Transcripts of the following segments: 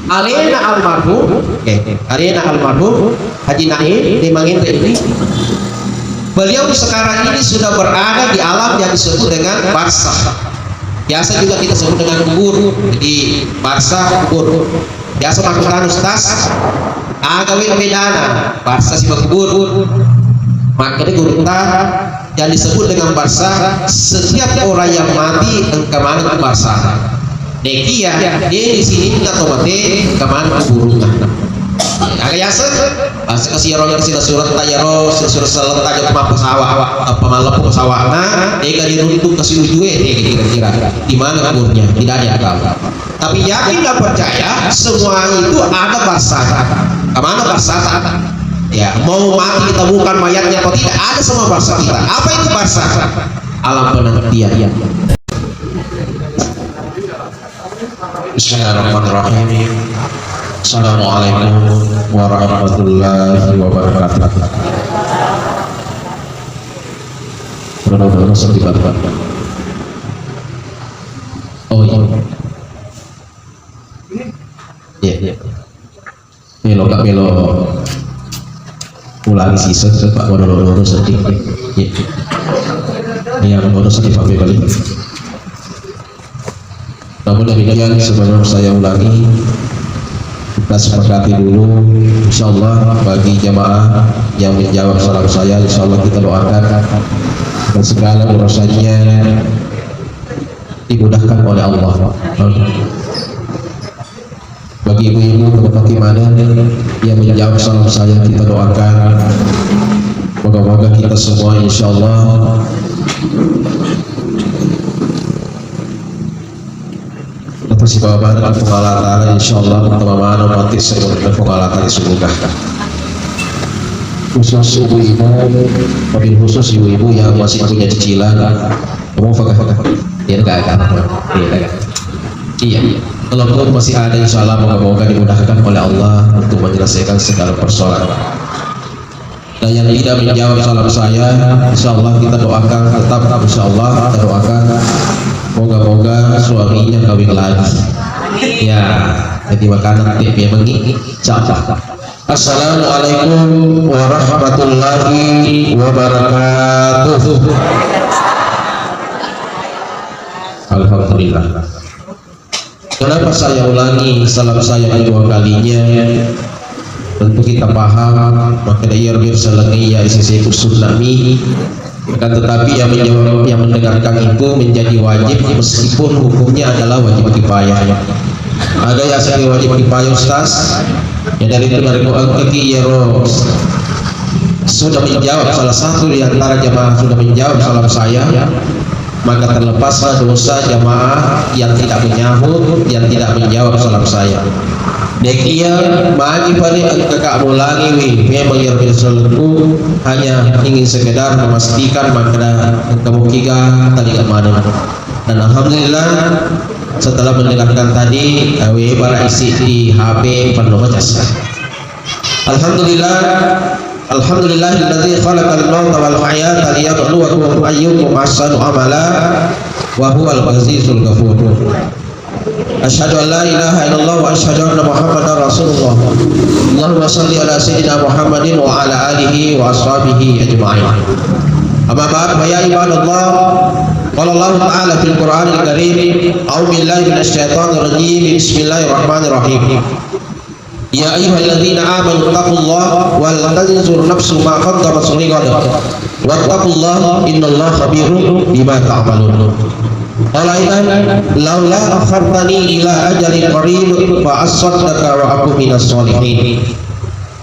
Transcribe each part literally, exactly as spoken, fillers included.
Alena almarhum, eh, alena almarhum Haji Naim, Demangenre ini, beliau sekarang ini sudah berada di alam yang disebut dengan barzakh. Biasa juga kita sebut dengan kubur. Jadi, barzakh, kubur. Biasa makkutana, "Ustaz, aga we bedana barzakh siba kubur?" Makkeda gurutta, yang disebut dengan barzakh, setiap orang yang mati engka maneng barzakh. Nekia, de' sininna to mate, engka maneng kuburunna. Aga yaseng? Asa kasi ero, kasi suretta iyaro, suretta jokka mappasawa, apa malleppo pesawatna, de'ga diruntu kasi ujue, kira-kira. Di mana kuburnya? Tidak ada yang tahu. Tapi yakin dan percaya, semua itu ada barzakh. Kemana barzakh? Ya, mau mati ditemukan mayatnya atau tidak, ada semua barzakh kita. Apa itu barzakh? Alam penantian. Bismillahirrahmanirrahim. Assalamualaikum warahmatullahi wabarakatuh. Berdoa-doa sedih, Bapak. Oh, iya. Iya, iya. Melo, Kak, melo ulangi sisa, Pak, modolo-modolo sedih. Iya. Iya, modolo sedih, Pak, balik. Namun demikian, sebelum saya ulangi, kita sepakati dulu, insya Allah, bagi jamaah yang menjawab salam saya, insya Allah kita doakan agar segala urusannya dimudahkan oleh Allah. Bagi ibu-ibu, Bapak Ibu yang menjawab salam saya, kita doakan moga-moga kita semua, insya Allah, atas ibadah Puang Allah Ta'ala, insya Allah, pertama mana mati sebelum Puang Allah Ta'ala semoga. Khusus ibu-ibu, wabil khusus ibu-ibu yang masih punya cicilan, kamu fakah. Iya, enggak, enggak. Iya, enggak. Iya. Kalaupun masih ada, insya Allah, moga-moga dimudahkan oleh Allah untuk menyelesaikan segala persoalan. Dan yang tidak menjawab salam saya, insya Allah kita doakan tetap, insya Allah kita doakan moga-moga suaminya kawin lagi. Ya, jadi makanan dia mengi, insya Allah. Assalamualaikum warahmatullahi wabarakatuh. Alhamdulillah. Kenapa saya ulangi salam saya kedua kalinya? Tentu kita paham, maka dia bersalangi ya isi seku tsunami. Akan tetapi yang menjawab, yang mendengarkan itu menjadi wajib meskipun hukumnya adalah wajib kifayah. Ada yang asal wajib kifayah, Ustaz? Ya, dari itu, dari Quran ke iyaro sudah menjawab, salah satu di antara jamaah sudah menjawab salam saya, maka terlepaslah dosa jamaah yang tidak menyahut, yang tidak menjawab salam saya. Nekia magi pale engka ka mulangiwi, memang yang berselengku hanya ingin sekedar memastikan maka engka mukiga tadi kemana. Dan alhamdulillah, setelah mendengarkan tadi, eh, we bara isi di H P penuh macas. Alhamdulillah, alhamdulillahilladzi khalaqal mauta wal hayata liyabluwakum ayyukum ahsanu amala wa huwal azizul ghafur. Asyhadu an la ilaha illallah wa asyhadu anna Muhammadar Rasulullah. Allahumma shalli ala sayyidina Muhammadin wa ala alihi wa ashabihi ajma'in. Amma ba'd, fa ya ibadallah, qala Allahu ta'ala fil Qur'anil Karim, a'udzu billahi minasy syaithanir rajim. Bismillahirrahmanirrahim. Ya ayyuhalladzina amanu taqullaha wal tanzur nafsum ma qaddamat lighad. Wattaqullaha innallaha khabirum bima ta'malun. Qala aidan, "Laula akhartani ila ajalin qarib fa asaddaqa wa akun minas shalihin."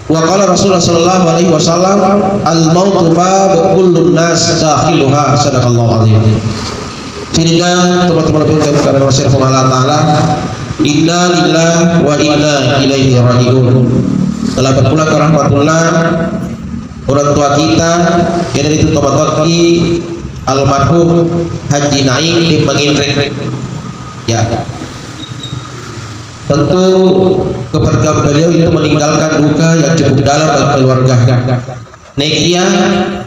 Wa qala Rasulullah sallallahu alaihi wasallam, "Al mautu bab kullun nas dakhiluha." Sadaqallahu azim. Sininna tomatoa malebbikeng karena masih Allah Ta'ala. Inna lillahi wa inna ilaihi raji'un. Telah berpulang ke rahmatullah orang tua kita, yaitu tomatoakki almarhum Haji Naing di Manginre. Ya. Tentu kepergian beliau itu meninggalkan duka yang cukup dalam bagi keluarga. Nekia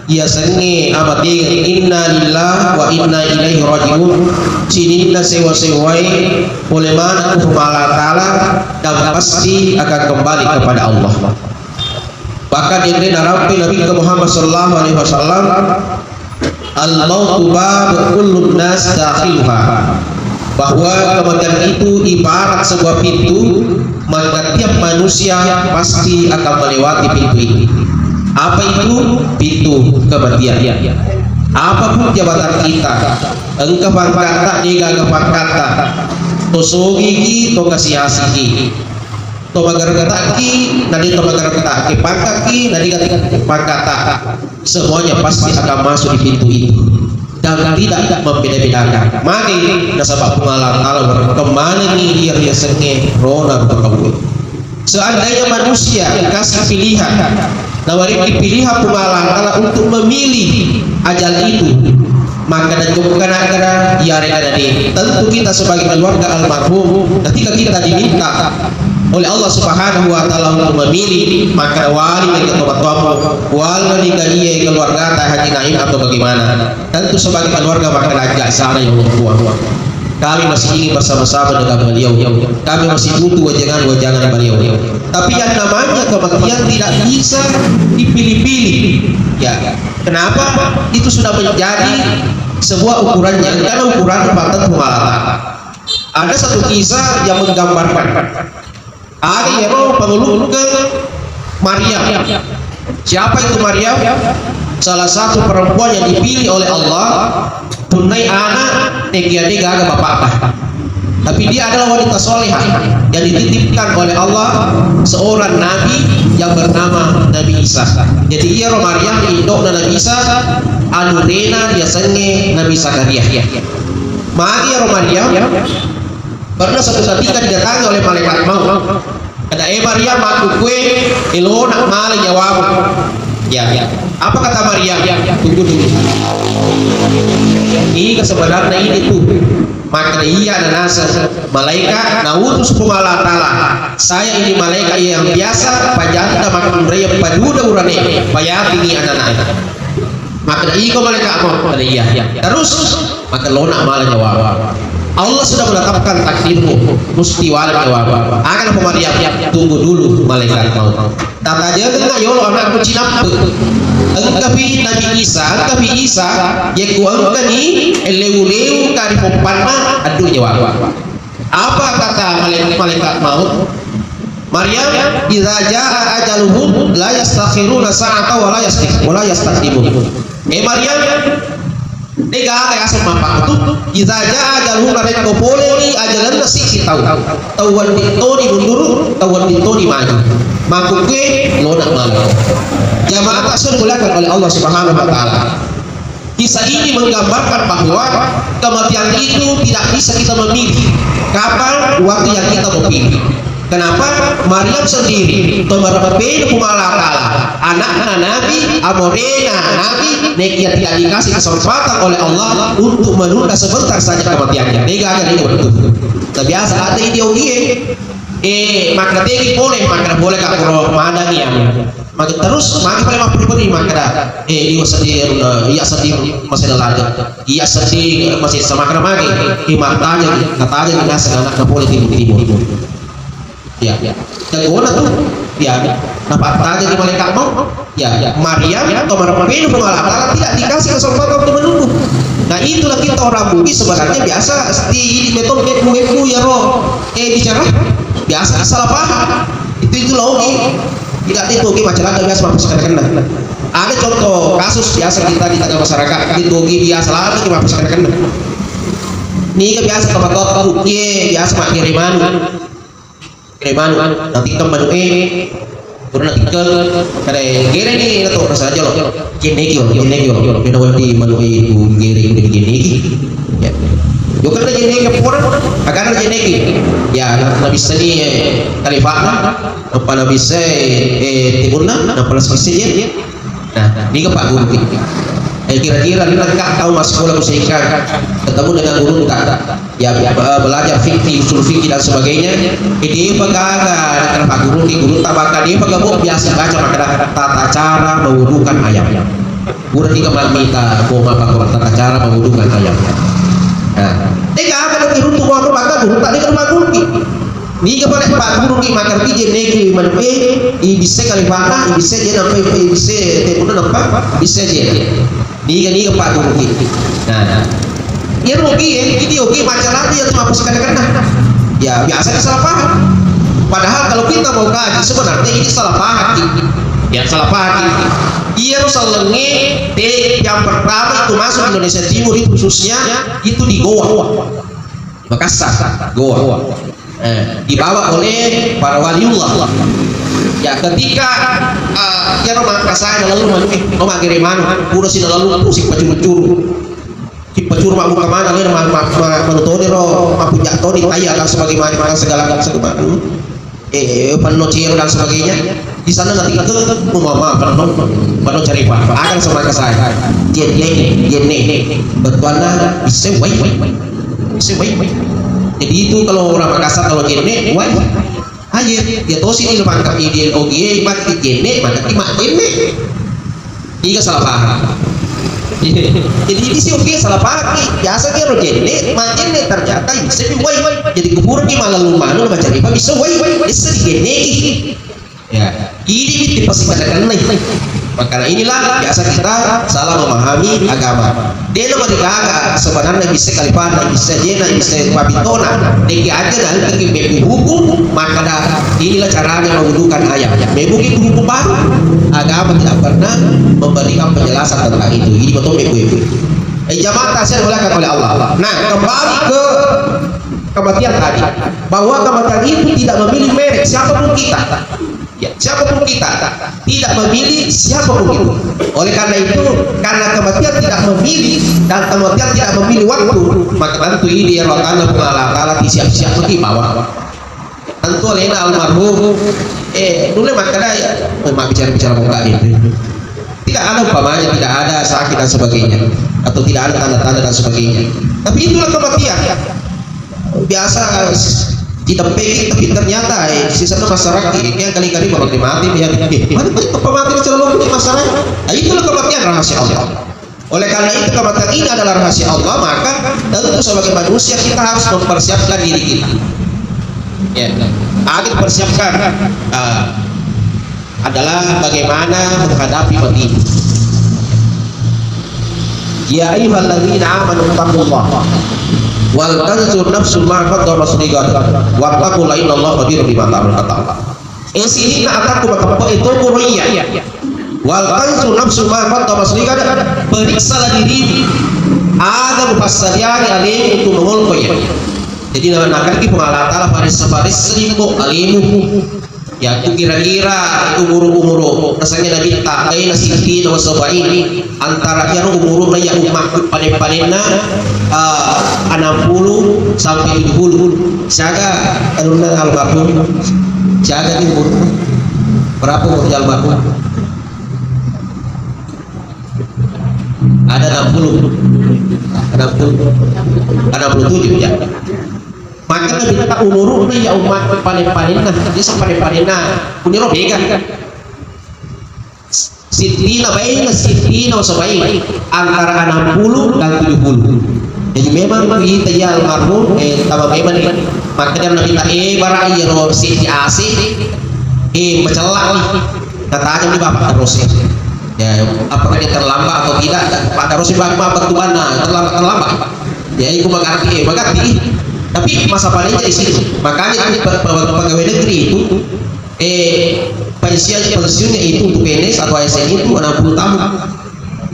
yasengnge amategeng, inna lillahi wa inna ilaihi rajiun, sininna sewa-sewae pole maneng ku Puang Allah Ta'ala dan pasti akan kembali kepada Allah. Bahkan yang narampe Nabi Muhammad sallallahu alaihi wasallam, al mautu bab kullun nas dakhiluha, bahwa kematian itu ibarat sebuah pintu, maka tiap manusia pasti akan melewati pintu itu. Apa itu? Pintu kematian. Apapun jabatan kita, engka pangkatta, degaga pangkatta, to sogiki, to kasiasiki, to magargataki, na de to magargataki, pangkaki, na de pangkatta, semuanya pasti akan masuk di pintu itu dan tidak membeda-bedakan. Magi nasaba Puang Allah Ta'ala berkembangi iya riasengnge rona rupa tauwe. Seandainya manusia dikasih pilihan, nawariki pilihan Puang Allah Ta'ala untuk memilih ajal itu, maka dan jokka nakara iyarega dade. Tentu kita sebagai keluarga almarhum, ketika kita diminta oleh Allah Subhanahu wa Ta'ala untuk memilih, maka wali ke ketua-tuamu, wali ke iya keluarga ta Haji Naim atau bagaimana? Tentu sebagai keluarga maka raja sana yang membuat. Kami masih ingin bersama-sama dengan beliau. Kami masih butuh wajangan-wajangan beliau. Tapi yang namanya kematian tidak bisa dipilih-pilih. Ya, kenapa? Itu sudah menjadi sebuah ukurannya, karena ukuran patah Ta'ala. Ada satu kisah yang menggambarkan. Aga iyaro pangulukkeng Maryam. Siapa itu Maryam? Salah satu perempuan yang dipilih oleh Allah, punnai anak, nekia de gaga bapakna. Tapi dia adalah wanita solehah yang dititipkan oleh Allah seorang nabi yang bernama Nabi Isa. Jadi iyaro Maryam indokna Nabi Isa, anurena diasengnge Nabi Zakaria. Magi iyaro Maryam, pernah suatu ketika didatangi oleh malaikat maut. Kata, "Eh Maryam, makkukkue, elona mala nyawamu." Ya, ya. Apa kata Maryam? Tunggu dulu. Ini sebenarnya ini tuh. Maka iya nanasa malaikat nautus Puang Allah Ta'ala. Saya ini malaikat yang biasa, pajanta makkunraya paduda urane, payatingi anak-anak. Maka iko malaikat mau pada iya. Terus maka lona mala nyawa. Allah sudah menetapkan takdirmu, musti wala nyawa. Akan apa Maryam? Tunggu dulu malaikat mau. Tatajenna yolo anakku cinappe. Engkapi Nabi Isa, engkapi Isa, yekku engkani lewu-lewu kari poppanna addu nyawa. Apa kata malaikat, malaikat maut? Maryam, "Idza jaa ajaluhum la yastakhiruna sa'ata wa la yastaq-, wa la yastaqdimun." Eh Maryam, de gaga yaseng mappakkutu. "Idza jaa ajaluhum," narekko poleni ajalenna siki tau. Tau wedding toni munduru, tau wedding toni maju. Makkukkue lona mala. Jamaah tak dimuliakan oleh Allah Subhanahu wa Ta'ala. Kisah ini menggambarkan bahwa kematian itu tidak bisa kita memilih kapan waktu yang kita mau pilih. Kenapa? Maryam sendiri, to mareppe'na Puang Allah Ta'ala, anakna Nabi, amorena Nabi, nekia tidak dikasih kesempatan oleh Allah untuk menunda sebentar saja kematiannya. Dega, dega, dega, betul. Nah, biasa ada ideologi, eh, makna tegi boleh, makna boleh kak, kalau mana nih ya. Maka terus, maka paling mapperi-peri makkeda, eh, iya seddi, eh, iya seddi masih ada lagi. Iya seddi, eh, masih sama kena magi. Eh, mattaja, mattaja naseng anak na pole timu-timu. Ya, ya. Tegona tu, ya. Napattaja di malaikat mau, ya. Maryam, atau Maryam, Puang Allah Ta'ala tidak dikasih kesempatan untuk menunggu. Nah, itulah kita orang Bugis sebenarnya biasa di metode meku-meku ya roh. Eh, bicara biasa salah paham. Itu, itu logi. Tidak itu, oke, masyarakat biasa mampus kena-kena. Ada contoh kasus biasa kita di tengah masyarakat, itu, oke, biasa lagi mampus kena-kena. Ini kan biasa tempat, oke, biasa mak kiriman. Kiriman, nanti kan manu, eh, turun nanti ke, kada gere ni, atau rasa aja loh. Jenneki, jenneki, beda wadi manu, eh, gere, gere, jenneki. Ya. Yo, kan jenneki, pura, akan jenneki. Ya, na-, nabissani, eh, khalifah. Nappa nabissai, eh, timunna, nappa nabissai, ya. Nah, niga Pak Guru ki? Eh, kira-kira ri engka tau massikola ku saikka ketemu dengan gurutta, ya, eh, belajar fikih, usul fikih dan sebagainya. Eh, de'pa gaga nakkeda pagguruni gurutta, bahkan de'pa gabo biasa baca makkeda tata cara mewudukan ayam. Pura tiga mammita ko mappakkoro tata cara mewudukan ayam. Nah, tega apa nanti runtu ko apa maka gurutta de' pagguruni. Niga pale pagguruni makarti jenneki manuke, ibisse kalifanna, ibisse je nampa, ibisse tepunna nampa, ibisse je. Niga-niga pagguruni. Nah, iya rugi ya, ini oke maca lagi ya cuma apa sekali kena. Ya biasa disalah paham. Padahal kalau kita mau kaji sebenarnya ini salah paham. Ya salah paham. Iya, Rasulullah, te yang pertama itu masuk Indonesia Timur itu khususnya itu di Gowa. Makassar, Gowa. Eh, dibawa oleh para waliullah. Ya, ketika, eh, iyaro Makassar lalu manu, eh, oh, magere manu, pura sila lalu pusing pacuru-curu. Sipacuru mabbuka mana, lalu ma-, ma-, ma-, manu toni ro, mapunja toni, taya dan sebagaimana, dan segala, dan sebagaimana. Eh, penuh ciro dan sebagainya. Di sana nanti itu, oh, mama, penuh, penuh cerita. Akan sama ke saya. Jenne, jenne. Betuanna, bisa wai, wai, wai. Bisa wai, wai. Jadi itu kalau orang Makassar, kalau jenne, wai. Aja, ya tosi ni mangkat ide ogi, mati jenne, mati mak jenne. Iga salah paham. Jadi ini sih oke salah paham. Biasa dia ro jenne, mak jenne ternyata bisa di wai, wai. Jadi kubur ki malah lu manu macam apa bisa wai, wai. Bisa di jenne. Ya, ini itu pasti pada kena. Makanya inilah biasa kita salah memahami agama. Dena marigaga sebenarnya bisa kalipana, bisa jena, bisa papitona. Deki aja dan deki mebu hukum, maka dah inilah caranya mewudukan ayam. Mebu itu hukum baru. Agama tidak pernah memberikan penjelasan tentang itu. Ini betul mebu itu. Eh, jamaah yang dimuliakan oleh Allah. Nah, kembali ke kematian tadi, bahwa kematian itu tidak memilih merek siapapun kita. Ya, siapapun kita tidak memilih siapapun itu. Oleh karena itu, karena kematian tidak memilih dan kematian tidak memilih waktu, maka tentu ini ya Allah Ta'ala, Allah Ta'ala siap-siap lagi bawa. Tentu alena almarhum, eh, dulu makanya ya, eh, mak bicara-bicara mau itu. Tidak ada umpamanya, tidak ada sakit dan sebagainya, atau tidak ada tanda-tanda dan sebagainya. Tapi itulah kematian. Biasa ditempeli, tapi ternyata, eh, sisanya masyarakat, eh, yang kali-kali mau mati, ya, eh, mana tuh pemati di celana di masyarakat? Nah, itulah kematian rahasia Allah. Oleh karena itu, kematian ini adalah rahasia Allah, maka tentu sebagai manusia kita harus mempersiapkan diri kita. Ya, harus persiapkan. Ah, adalah bagaimana menghadapi mati. Ya ayyuhalladzina amanu taqullaha wal tanzur nafsum ma qaddamat lighad wattaqullaha innallaha khabirum bima ta'malun, kata Allah. Eh, sininna atakku mateppe itu kuroiya. Wal tanzur nafsum ma qaddamat lighad, periksalah dirimu. Aga mupassadiangi alemu untuk mengolko ya. Jadi, na-, nakkadaki Puang Allah Ta'ala, paressa-paressa limbo alemu. Ya, ku kira-kira umuru-umuru, rasanya Nabi ta, baina sittina wa sab'in, antara iyaro umuruna ya ummakku panen-panenna, eh, enam puluh sampai tujuh puluh. Siaga anunna almarhum? Siaga ni umurna? Berapa umurnya almarhum? Ada enam puluh. Enam puluh. Enam puluh tujuh, ya. Maka Nabi ta umuruna ya ummakku panen-panenna, dia panen-panenna. Kuniro bega. Sittina baina, sittina wa sab'in, antara enam puluh dan tujuh puluh. Jadi memang kita ya almarhum, eh, tambah memang nih. Makanya Nabi ta, eh, bara iyaro siti ase, eh, macellak nih. Katanya nih bapak terus ya. Ya, apakah dia terlambat atau tidak? Pak terus bapak, bapak tuan, nah, terlambat, terlambat. Ya, itu mengerti, eh, mengerti. Tapi masa paling di situ. Makanya ini pe-, pe-, pegawai negeri itu, eh, pensiun, pensiunnya itu untuk P N S atau A S N itu enam puluh tahun.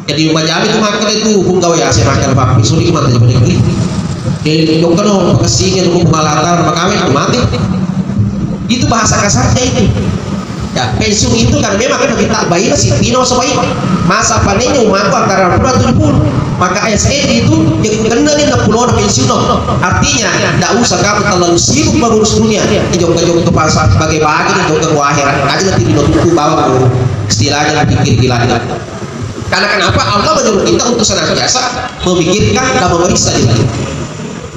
Jadi, majami itu makan itu, pun gawe ya, saya makan apa, sulit mati jadi negeri. Jadi, dokter no, bekasi itu, pengalaman, makawe, mati. Itu bahasa kasarnya itu. Ya, pensiun itu kan memang kan kita bayar sittina wa sab'in. Masa panennya umurku antara enam puluh dan tujuh puluh. Maka A S N itu, ya, kena nih enam puluh orang pensiun, no. Artinya, ndak usah kamu terlalu sibuk mengurus dunia. Jongka-jongka pasar, bagi-bagi, jongka ke akhirat. Aja nanti di tuku bawa, istilahnya, pikir gila. Karena kenapa? Allah menyuruh kita untuk senantiasa memikirkan dan memeriksa diri.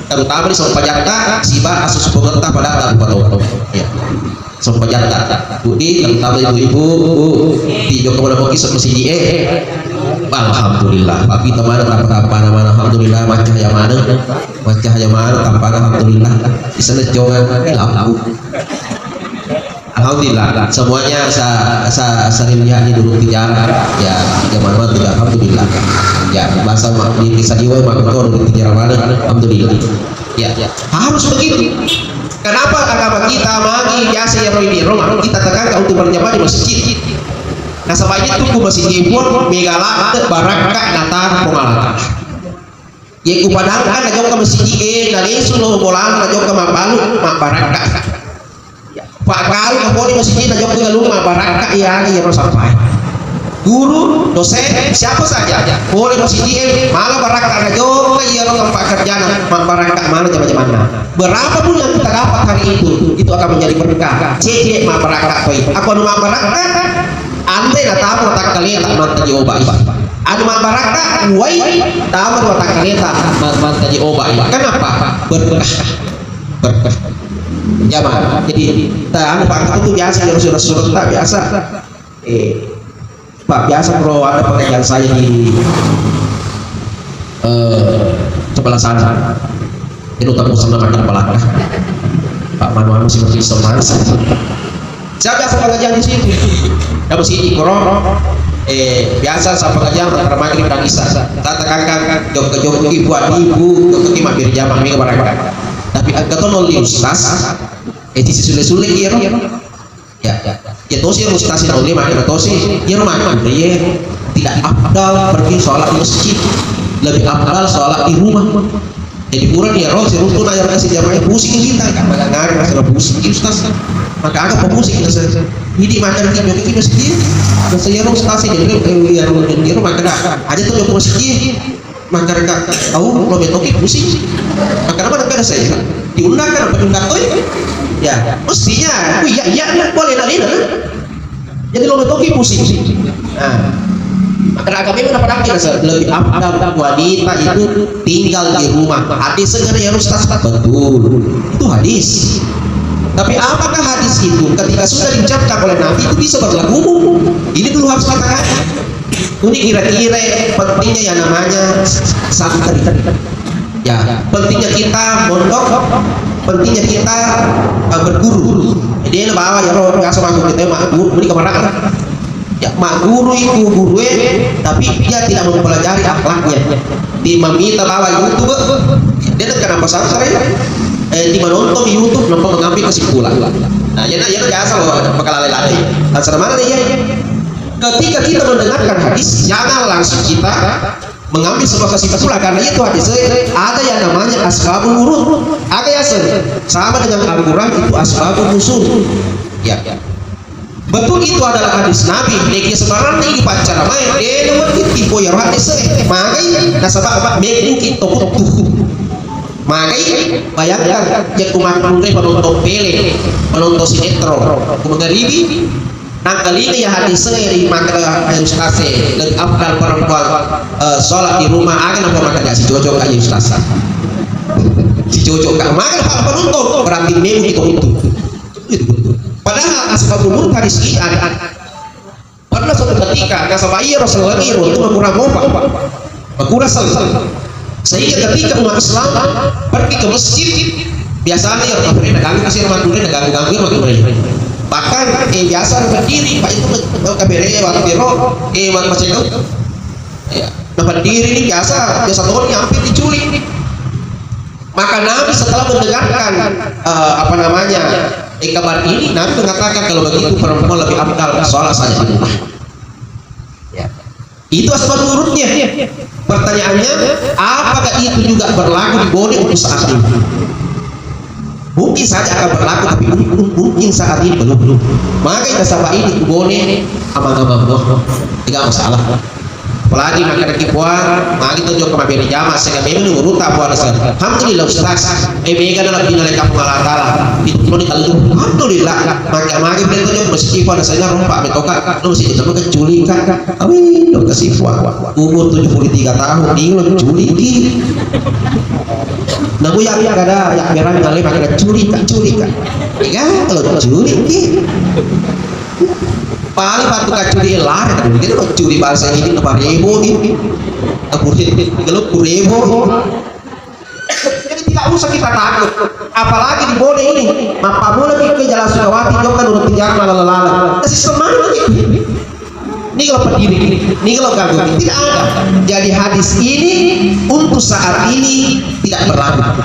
Terutama di sempajatta siba asusupengetta pada tabu pato. Ya. Sempajatta. Budi, terutama ibu-ibu, Bu, di Joko mana mungkin sama siji, eh. Alhamdulillah. Tapi teman apa-apa mana, alhamdulillah, macah ya mana. Macah ya mana, tanpa alhamdulillah. Di sana jongan, eh, lampu. Alhamdulillah, semuanya sa, sa, sering lihat di dulu tijar, ya, zaman mana juga, alhamdulillah. Ya, bahasa ma-, di desa Iwa, maka kau dulu tijar mana, alhamdulillah. Ya, ya, harus begitu. Kenapa agama kita magi biasa ya roh di rumah, kita tekankan untuk berjamaah di masjid. Nasaba itu ku masjid pun megala barakka natar pengalat. Ye ku padangkan na jokka masjid e, na lesu lo bolana na jokka mabbalu, mabbarakka. Pakkalu na pole masjid na jokka galung mabbarakka, iya, iya ro sampai. Guru, dosen, siapa saja, pole masjid e, mala barakka na jokka iya ro tempat kerjana, mabbarakka mala jama-jamanna. Berapa pun yang kita dapat hari itu, itu akan menjadi berkah. Cek, cek, mabbarakka koi. Aku anu mabbarakka, Anre na tama watakkaleta mantaji obai. Anu mabbarakka, uwai tama watakkaleta ma-, mantaji obai. Kenapa? Berkah. Berkah. Jamaah. Jadi, ta anu, Pak, itu biasa ya, surat-surat tak biasa. Eh, Pak, biasa kalau ada pekerjaan saya di, eh, sebelah sana. Itu tak usah makan pelaka. Pak, manu-manu seperti semangsa. Saya biasa pengajian di situ. Dapat sini, Bro. Eh, biasa saya pengajian antara maghrib dan isya. Saya tekankan, jokka-jokka ibu, ibu, jokka ki mampir jamaah, mega barang-barang. Tapi angka to nolli ustaz, eh, tisi sulle-sulle iya, Bro. Ya, ya, ya. Ya, tosi yang ustaz yang nolli, maka tosi, iya, Bro, maka, iya. Tidak afdal pergi sholat di masjid. Lebih afdal sholat di rumah. Jadi pura dia roh, si runtun aja masih jamaah pusing kita, kan malah ngarang, masalah pusing, ustaz. Maka agak pemusik kita, ustaz. Ini maka nanti joki kita sedih. Masa ya roh, ustaz, ya, jadi, eh, ya, roh, jadi, ya, roh, maka dah. Aja tuh joki sedih. Maka dah, tahu, lo betoki pusing. Maka apa, apa saya? Diundang kan, apa diundang, oi? Ya, mestinya, oh, iya, iya, iya, boleh, boleh, boleh. Jadi lo betoki pusing. Nah, maka agama memang apa lagi rasa lebih afdal wanita itu tinggal di rumah. Hadis segar ya ustaz, betul. Itu hadis. Tapi apakah hadis itu ketika sudah diucapkan oleh Nabi itu bisa berlaku umum? Ini dulu harus kita kaji. Ini kira-kira pentingnya yang namanya santri. Ya, pentingnya kita mondok, pentingnya kita, eh, berguru. Jadi, ini bawa ya, roh, nggak sama aku kita, mak guru, ini kemana? Ya, mak guru itu guru, eh, tapi dia tidak mempelajari akhlaknya. Di mamita bawa YouTube, dia kan kenapa sampai, eh, di menonton YouTube, nampak mengambil kesimpulan. Nah, ya, ya, biasa loh, bakal lalai-lalai. Dan mana dia? Ketika kita mendengarkan hadis, jangan langsung kita mengambil sebuah kesimpulan, karena itu hadis ada yang namanya asbabul wurud. Ada ya, sama dengan Al-Quran itu asbabul nuzul. Ya. Betul, itu adalah hadis Nabi. Niki sebenarnya ini pacar main. Eh, namun itu ya hadis. Magai nasaba apa? Mekku kita butuh. Magai bayangkan, ya, kumat penonton pele, penonton sinetron, kumengeribi, Nangkalinga ya hadis e ri maka, eh, ustaz e, lebih afdal perempuan, eh, sholat di rumah, aga napa maka gak si cocok aja ustaz. Si cocok gak, maka apa penonton berarti memu kita itu. Padahal asbabul wurud hadis ini ada. Pernah suatu ketika nasaba iya Rasulullah itu makurang mopa. Makurang sel. Sehingga ketika umat Islam pergi ke masjid, biasanya ya, "Apa ini ganggu kasih rumah gue, ganggu-ganggu rumah gue." Bahkan, eh, biasa berdiri, Pak, itu, eh, K B R I waktu itu, eh, Mas Eko. Ya, nah, berdiri ini biasa, biasa tuh hampir diculik. Maka Nabi setelah mendengarkan, eh, apa namanya, eh, kabar ini, Nabi mengatakan, "Kalau begitu perempuan lebih afdal sholat saja di rumah." Ya. Itu asbab wurudnya. Pertanyaannya, apakah itu juga berlaku di Bone untuk saat ini? Mungkin saja akan berlaku, tapi mungkin, mungkin saat ini belum. Maka kita sama ini ku Bone aman-aman, tidak masalah. Apalagi makkadaki puang, magi to jokka mabbere jama, sehingga memang urutta puang nasa. Alhamdulillah Ustaz, eh, mega na lebbi nalai Kampung Allah Ta'ala. Itu pun di tellu. Alhamdulillah, maka magi beli to jokka masjid puang nasa, rompa metoka, no masjid itu maka culika. Awi, lo kasih puang. Umur tujuh puluh tiga tahun, ini lo culiki. Namu yang kada, yang merah ngalai makkada culika, culika. Ya, kalau culiki. Paling batu kacuri lari, jadi kacuri bahasa ini apa rebo ini. Aku kalau rebo. Jadi tidak usah kita takut. Apalagi di Bone ini, mappamula ke Jalan Sukawati, jokka nurut tijar malah lalalang. Kasih semangat itu. Ini kalau pediri, ini kalau ganggu, tidak ada. Jadi hadis ini untuk saat ini tidak berlaku.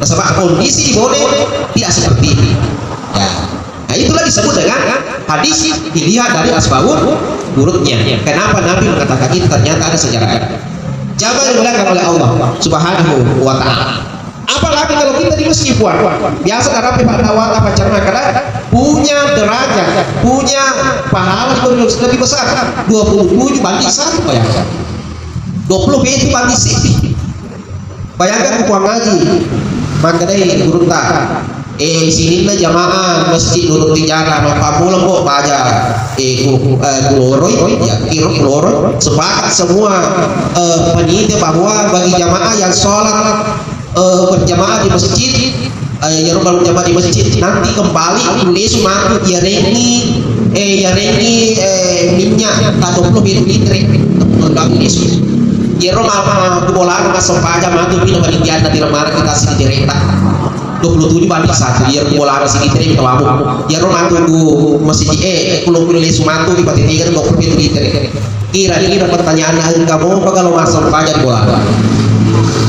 Nasaba kondisi di Bone tidak seperti ini. Ya. Nah, itulah disebut dengan hadis dilihat dari asbabun nuzulnya. Kenapa Nabi mengatakan itu, ternyata ada sejarahnya. Jamaah yang dimuliakan oleh Allah Subhanahu wa Ta'ala. Apalagi kalau kita di masjid, puang. Biasa dapat Pak Tawata, Pak Cerna, karena punya derajat, punya pahala itu lebih besar. Dua puluh tujuh banding satu, bayangkan. Dua puluh itu banding satu. Bayangkan ku puang ngaji, makkedai gurutta, eh, sininna jamaah masjid nurut tijar, mappamula kok baja, eh, ku, eh, kuloroi, ya, kiro kuloroi, sepakat semua, eh, panitia bahwa bagi jamaah yang sholat, eh, berjamaah di masjid, eh, iyaro baru jamaah di masjid, nanti kembali lesu matu, iyarengngi, eh, iyarengngi, eh, minyak ta dua puluh pitu litre, kembali lesu. Iyaro mama ku bolana massempajang matu, pina panitia na tilamara kita sini direta. Dua puluh tujuh banding satu, iyaro bolana sini litre, kita labu. Iyaro matu ku masjid, eh, kulo kulo lesu matu, di pati tiga dua puluh pitu litre. Kira-kira pertanyaanna, engka mopa kalau massempajang di bolana?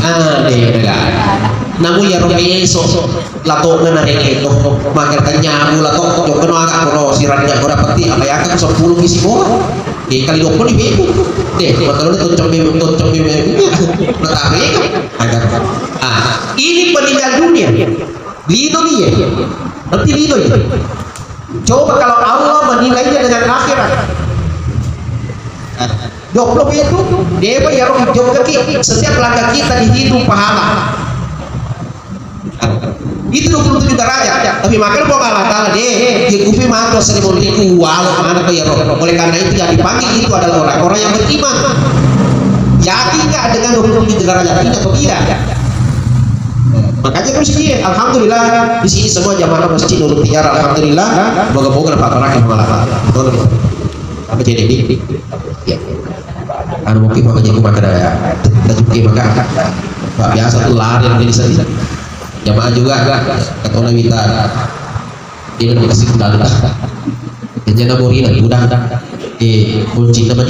Ah, deh, bela. Namu iyaro meso. Latokna narekko to, makkeda tenyamu lato, jokkano aga kono siranna, ko dapeti apa ya, kan sepuluh misi bola. Eh, kali dua puluh ribu. Deh, makkeda to cembe, to cembe, matabe. Agar. Ah, ini peninggal dunia. Lino dia. Berarti lino itu. Coba kalau Allah menilainya dengan akhirat. Dua puluh itu, depa iyaro jokkaki, setiap langkah kita dihitung pahala. Itu dua puluh tujuh derajat. Tapi makkeda Puang Allah Ta'ala, deh, ya kupi matu sering mengikuti walau mana kau ya roh. Oleh karena itu, yang dipanggil itu adalah orang-orang yang beriman. Yakin nggak dengan dua puluh tujuh derajat ini atau tidak? Makanya terus dia, alhamdulillah, di sini semua jamaah masjid nurut tijar, alhamdulillah, moga-moga dapat rahmat Allah Ta'ala. Betul, betul. Apa jadi ini? Ya. Anu mungkin mau jadi makkeda, tajuki maka. Pak biasa tuh lari yang jadi sedih. Jamaah juga, katona minta. Ini kasih kendali. Jadi na borina udah. Eh, kunci teman.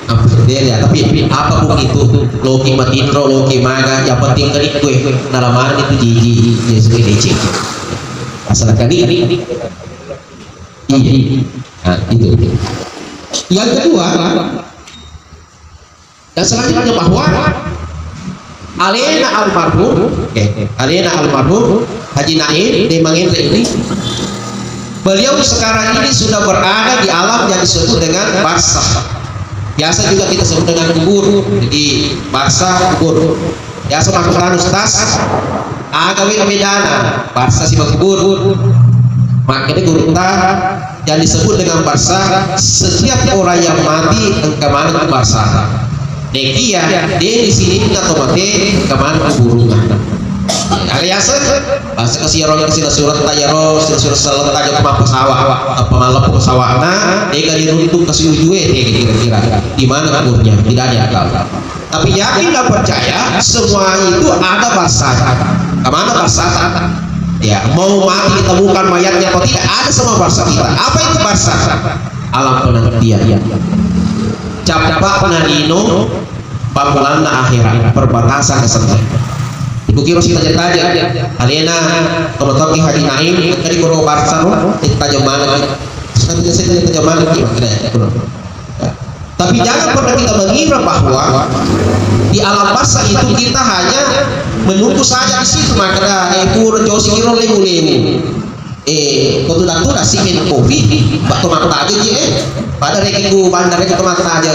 Apa dia ya? Tapi apapun itu, loki matinro, loki maga, yang penting kan itu, eh, nalaman itu jiji, jadi sudah lecet. Asal kali ini. Iya. Nah, itu. Yang kedua, dan selanjutnya bahwa alena almarhum, oke, alena almarhum Haji Naim di Mangenre ini, beliau sekarang ini sudah berada di alam yang disebut dengan barzah. Biasa juga kita sebut dengan kubur. Jadi barzah, kubur. Biasa makkutana, Ustaz, aga we bedana barzah sibawa kubur? Makkeda gurutta, yang disebut dengan barzah, setiap orang yang mati engka maneng ku barzah. Nekia de di sini na to mate engka maneng kuburunna. Aga yaseng? Barzah kasi ro, kasi na surat ta yaro, surat saleng ta jokka mappasawa, apa maleppo pesawatna, de ga diruntuk kasi ujue, de kira-kira di mana kuburnya, tidak ada yang tahu. Tapi yakinlah percaya, semua itu ada barzah. Kemana barzah? Ya, mau mati ditemukan mayatnya atau tidak, ada semua barzah kita. Apa itu barzah? Alam penantian. Cappa'na lino, pammulanna akhirat, perbatasan kesedihan. Ibu kira sih tanya-tanya, alena, kalau toki Haji Naim, tadi kuro barzah, kita jam mana? Sekarang saya tanya jam mana? Kita ya, Tapi jangan pernah kita mengira bahwa di alam barzah itu kita hanya menunggu saja di situ, makkeda, eh, pura josi ro lemu-lemu. Eh, ko tudang-tudang sih minum kopi, bak tomat aja ji, eh. Pada reki ku bandar reki tomat aja,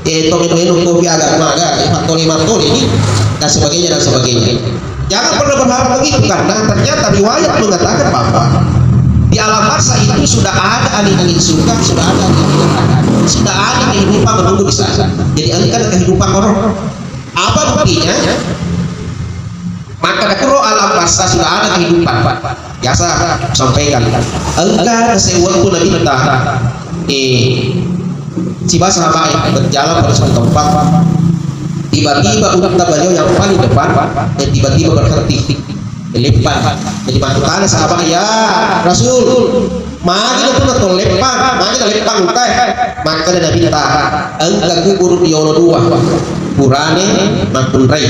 eh, to minum-minum kopi agak maga, eh, mattole-mattole ini, dan sebagainya, dan sebagainya. Jangan pernah berharap begitu, karena ternyata riwayat mengatakan bahwa di alam barzah itu sudah ada angin-angin suka, sudah ada angin-angin neraka, sudah ada kehidupan menunggu di sana. Jadi, engka kehidupan orang. Apa buktinya? Maka nakuro alam barzah sudah ada kehidupan. Biasa sampaikan. Engka tasewwakku Nabitta, eh, siba sahabat berjalan pada suatu tempat. Tiba-tiba unta beliau yang paling depan, eh, tiba-tiba berhenti. Leppang. Jadi makkutana sahabat, "Ya Rasul, magi na tu natolleppang, magi naleppang untae?" Makkeda Nabitta, "Engka kuburu yolo dua, purane makkunrai.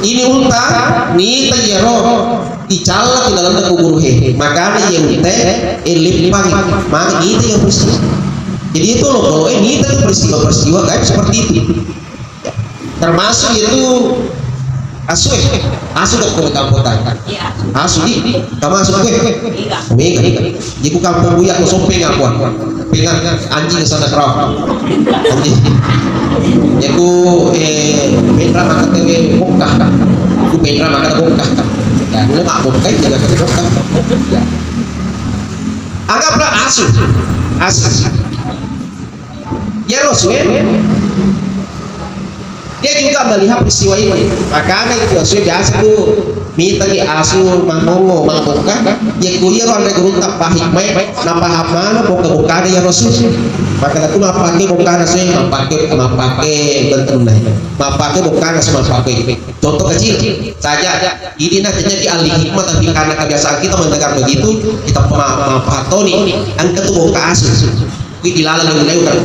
Ini unta nita iyaro icalla ri lalenna kuburu he, makana iya untae, eh, leppang, magi nita iya peristiwa." Jadi itu loh, kalau eh nita tuh peristiwa-peristiwa gaib seperti itu. Termasuk itu asu, eh, asu dok ko kampung tadi. Iya. Asu di, kamu asu kue. Iya. Mega. Jadi ku kampung buya ko sompeng aku. Penga anjing sana kerau. Anjing. Ya ku, eh, penra maka tewe bongkah. Ku penra maka bongkah. Ya, lu mak bongkah, jaga ke bongkah. Ya. Anggaplah asu. Asu. Ya Rasul, dia juga melihat peristiwa ini. Makanya itu Rasul biasa tu mita di asu mangongo mabongka. Ya ku iya ro anre gurutta pahikmai, napaham mana bongka-bongkana ya Rasul. Maka tu mappake bongkana sue, mappake, mappake bentenna. Mappake bongkana sue, mappake. Contoh kecil saja. Ini nah terjadi ahli hikmah, tapi karena kebiasaan kita mendengar begitu, kita ma-, mapahatoni. Engka tu bongka asu. Wih, dilaleng leu-leu kan.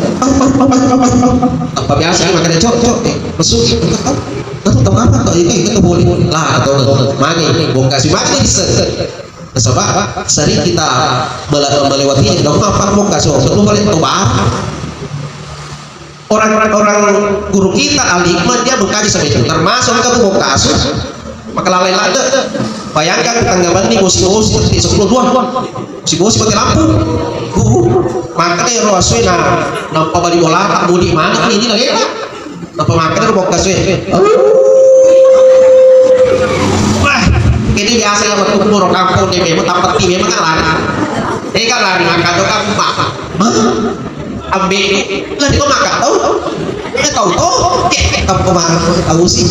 Apa biasa kan makanya, "Cok, cok, eh, masuk, eh, tau, tau, tau apa kok ini, itu boleh." Lah, atau mage, bongka si mage bisa. Sebab sering kita mele-, melewati, "Dong, apa bongka so?" Itu boleh tobat. Orang-orang guru kita, ahli hikmah, dia mengkaji sampai itu. Termasuk ke bongka asu, maka lalai lada. Bayangkan, tangga bani bosi-bosi, titik sepuluh dua. Si bosi mati lampu. Uh, maka deh ro asue na, nampa bali bola, tak mudik mana kan ini lagi. Nampa maka deh ro bongka asue. Wah, ini biasa ya, waktu ro kampung deh, memang tempat ini memang kan lari. Eh, kan lari, maka tuh kan, Pak. Ambe, lah, di maka tau. Eh, tau, tau. Kayak, kayak, tau, kemana, tau sih.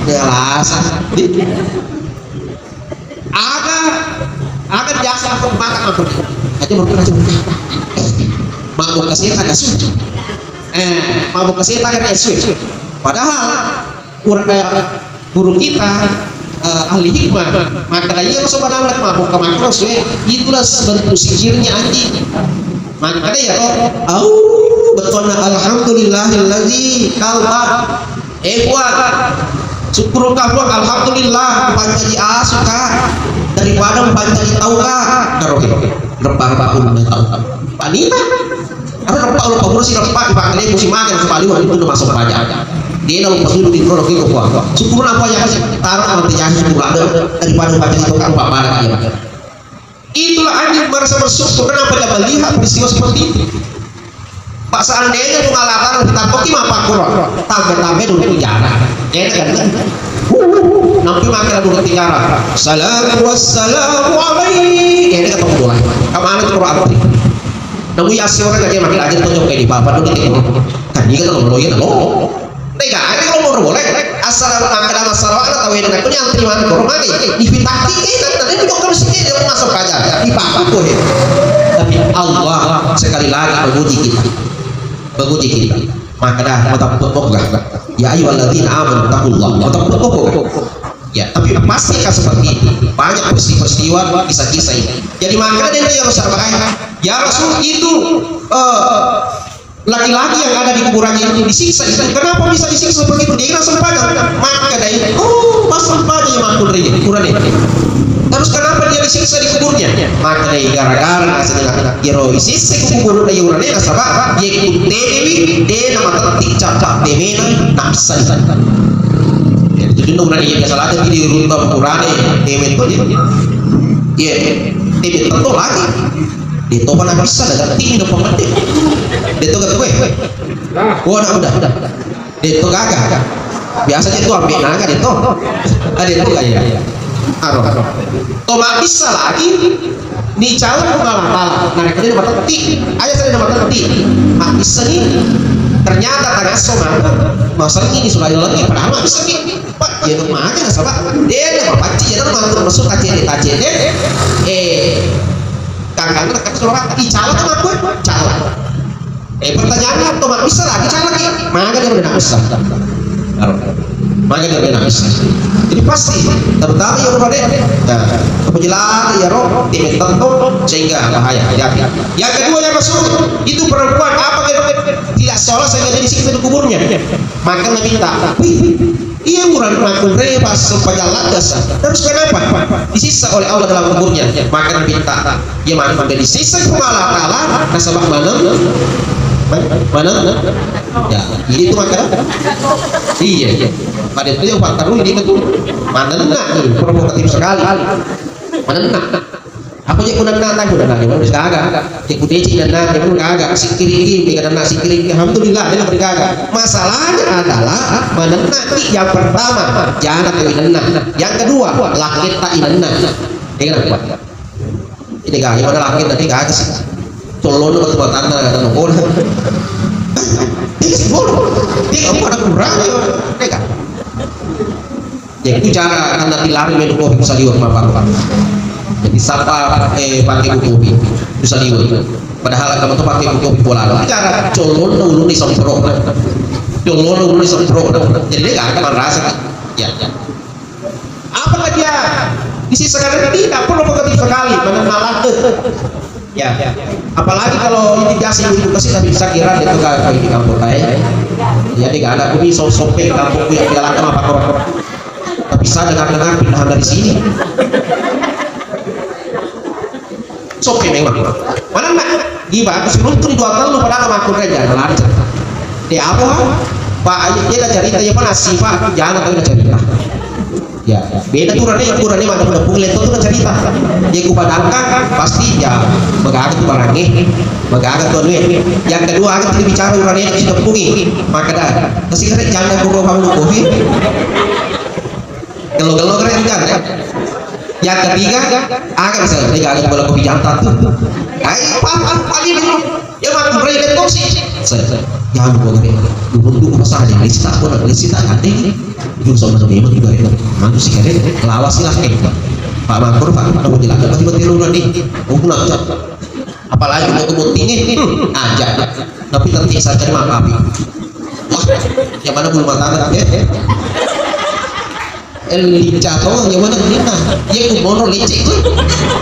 Dia rasa. Aga, aga biasa aku makan apa? Aja mau kena coba. Mabuk kasih tak kasih. Eh, mabuk kasih tak kasih. Padahal ur-, eh, guru kita, eh, ahli hikmah, maka iya sebenarnya mabuk ke makros, eh, itulah bentuk sihirnya anjing. Maka ada ya, oh, au, betulna alhamdulillahilladzi kalba. Eh, Puang, syukurka, Puang, alhamdulillah, pancaji asu ka, daripada pancaji tau ka. Karo, rebba-rebba umumnya tau. Panina. Aro rebba, alo pamursi rebba, ipakale musim makan, sebali wah, itu masuk pajak. Dia lalu pasudu di Puang, Puang. Syukurna apa ya, taruh nanti ya, syukur ada, daripada pancaji tau ka, apa mana dia. Itulah anjing merasa bersyukur. Kenapa dia melihat peristiwa seperti itu? Pak, seandainya tu malah taruh kita koki mah Pak Kuro, tambah-tambah dulu penjara. Enak kan? Nampi makan dulu penjara. Salam wassalamu alaikum. Enak ketemu doang. Kemana tuh Quran? Namu ya si orang aja makin aja tuh nyampe di bapak dulu gitu. Kan dia kan lo ya lo. Tega, ini kalau mau boleh, asal makkeda masalah atau yang aku yang terima koro mati, dipitaki, eh, kan tadi itu dokter sini dia masuk aja, dipaku kok, eh. Tapi Allah sekali lagi memuji kita, memuji kita. Makkeda, mata pokok lah. Ya ayyuhalladzina amanu taqullaha, mata pokok. Ya, tapi pasti kan seperti itu. Banyak peristiwa-peristiwa, kisah-kisah ini. Jadi makkeda dia harus sabar. Ya Rasul itu, eh, laki-laki yang ada di kuburannya itu disiksa itu. Kenapa bisa disiksa seperti itu? Dia kira sempat. Maka dari, oh, pas sempat dia makul dari kuburan itu. Terus kenapa dia disiksa di kuburnya? Maka dari gara-gara nasa dengan iro isisse kubur dari urane nasaba ye kutewi de nama tetik cakap demena nafsan. Jadi itu urane biasa lagi di runta urane demen tuh dia. Iya. Eh, de' to lagi. De' to mana bisa, dah ganti ini dong pemede. De' to kata gue. Oh, nak udah. De' to gaga. Biasa aja tuh ambil naga de' to. Ah, de' to gaya. Aro. To mabbissa lagi. Ni calon Puang Allah Ta'ala. Nah, itu nama teti. Aja saya nama teti. Mabbissa ni. Ternyata tangasso mana. Masalah ini sudah lagi. Padahal mabbissa ni. Pak, ya, dong, maga nasaba de' na mapacci, ya, dong, mantu masuk tacede, tacede. Eh, kangkang nak suara, ih, cala tu aku, cala. Eh, pertanyaannya, to mabbissa lagi, cala lagi. Maga de' na bisa. Aro. Maga de' na bisa. Jadi pasti, terutama ya, Pak, deh. Nah, kebetulan ya, roh, tim tertentu, sehingga bahaya. Hati-hati. Yang kedua, yang masuk, itu perempuan apa yang tidak sholat sehingga jadi siksa di kuburnya. Maka Nabi tak, wih, Iya, urane makkunrai pas sempajang ladde', terus kenapa? Disiksa oleh Allah dalam kuburnya. Maka Nabi tak, iya, mana udah disiksa Puang Allah Ta'ala, nasaba maneng, maneng, ya, itu maka, iya, iya. Pada itu yang fakta ini betul. Manenna, provokatif sekali. Manenna. Apa je' kunanna, kunanna, kunanna, gaga. Je' kudeci nanna, kunanna gaga. Sikkiri, mega nanna sikkiri. Alhamdulillah, de' na gaga. Masalahnya adalah, manenna ki yang pertama, jana ke inenna. Yang kedua, laketta inenna. Dengar apa? Ini gaga, mana laketta, ini gaga sih. Tolong, teman-teman, tanah, tanah, bola. Ini sih, bola. Ini apa, ada kurang, ya? Ini gaga. Jadi, itu cara karena dilari menu kopi saliweng maparo. Jadi, sapa, eh, pakai kopi saliweng. Padahal kamu tuh pakai kopi bola. Itu cara colon dulu nih sempro. Colon dulu nih sempro. Jadi, dia nggak akan merasa. Ya, ya. Apakah dia isi sekarang ini tidak perlu bekerja sekali? Mana malah, eh. Ya. Apalagi kalau ini biasa ibu kasih tapi bisa kira itu gak kayak di kampung saya. Ya, dia gak ada, aku ini sosok di kampung yang jalan sama Pak Kor. Tapi saya dengar-dengar pindahan dari sini. Soke memang. Mana nak? Giba, aku sih nonton dua kali padahal sama aku kan jangan lancar. Dia apa? Pak, ayo kita cerita ya, Pak, nasi, Pak, jangan tahu cerita. Ya, beda tu rane, aku rane mana pun pun leto tu cerita. Dia ku padangka, pasti ya, magaga tu barangnya, magaga tu duit. Yang kedua, aku tidak bicara urane yang kita pungi. Maka dah, masih kena jangan guru kamu kopi. Gelo-gelo keren kan, ya? Yang ketiga, agak saya, ini agak bola kopi jantan tuh. Ayo, paham, paham, paham. Ya, Mak, mulai dari tosi. Saya, saya, ya, lu boleh. Dulu tuh pas aja, lista, gua lista, kan, deh. Itu sama sama memang juga, ya. Manusia, kan, lawas lah, eh. Pak Mangkur, Pak, kamu bilang, dapat tiba tiru, nih. Oh, pulang, Cak. Apalagi mau ke botting, eh. Hmm, aja. Tapi nanti saya cari maaf, Abi. Wah, yang mana bulu mata, eh? Eh, lincah to, ya mana gini nah. Ya ku mono lecek tu.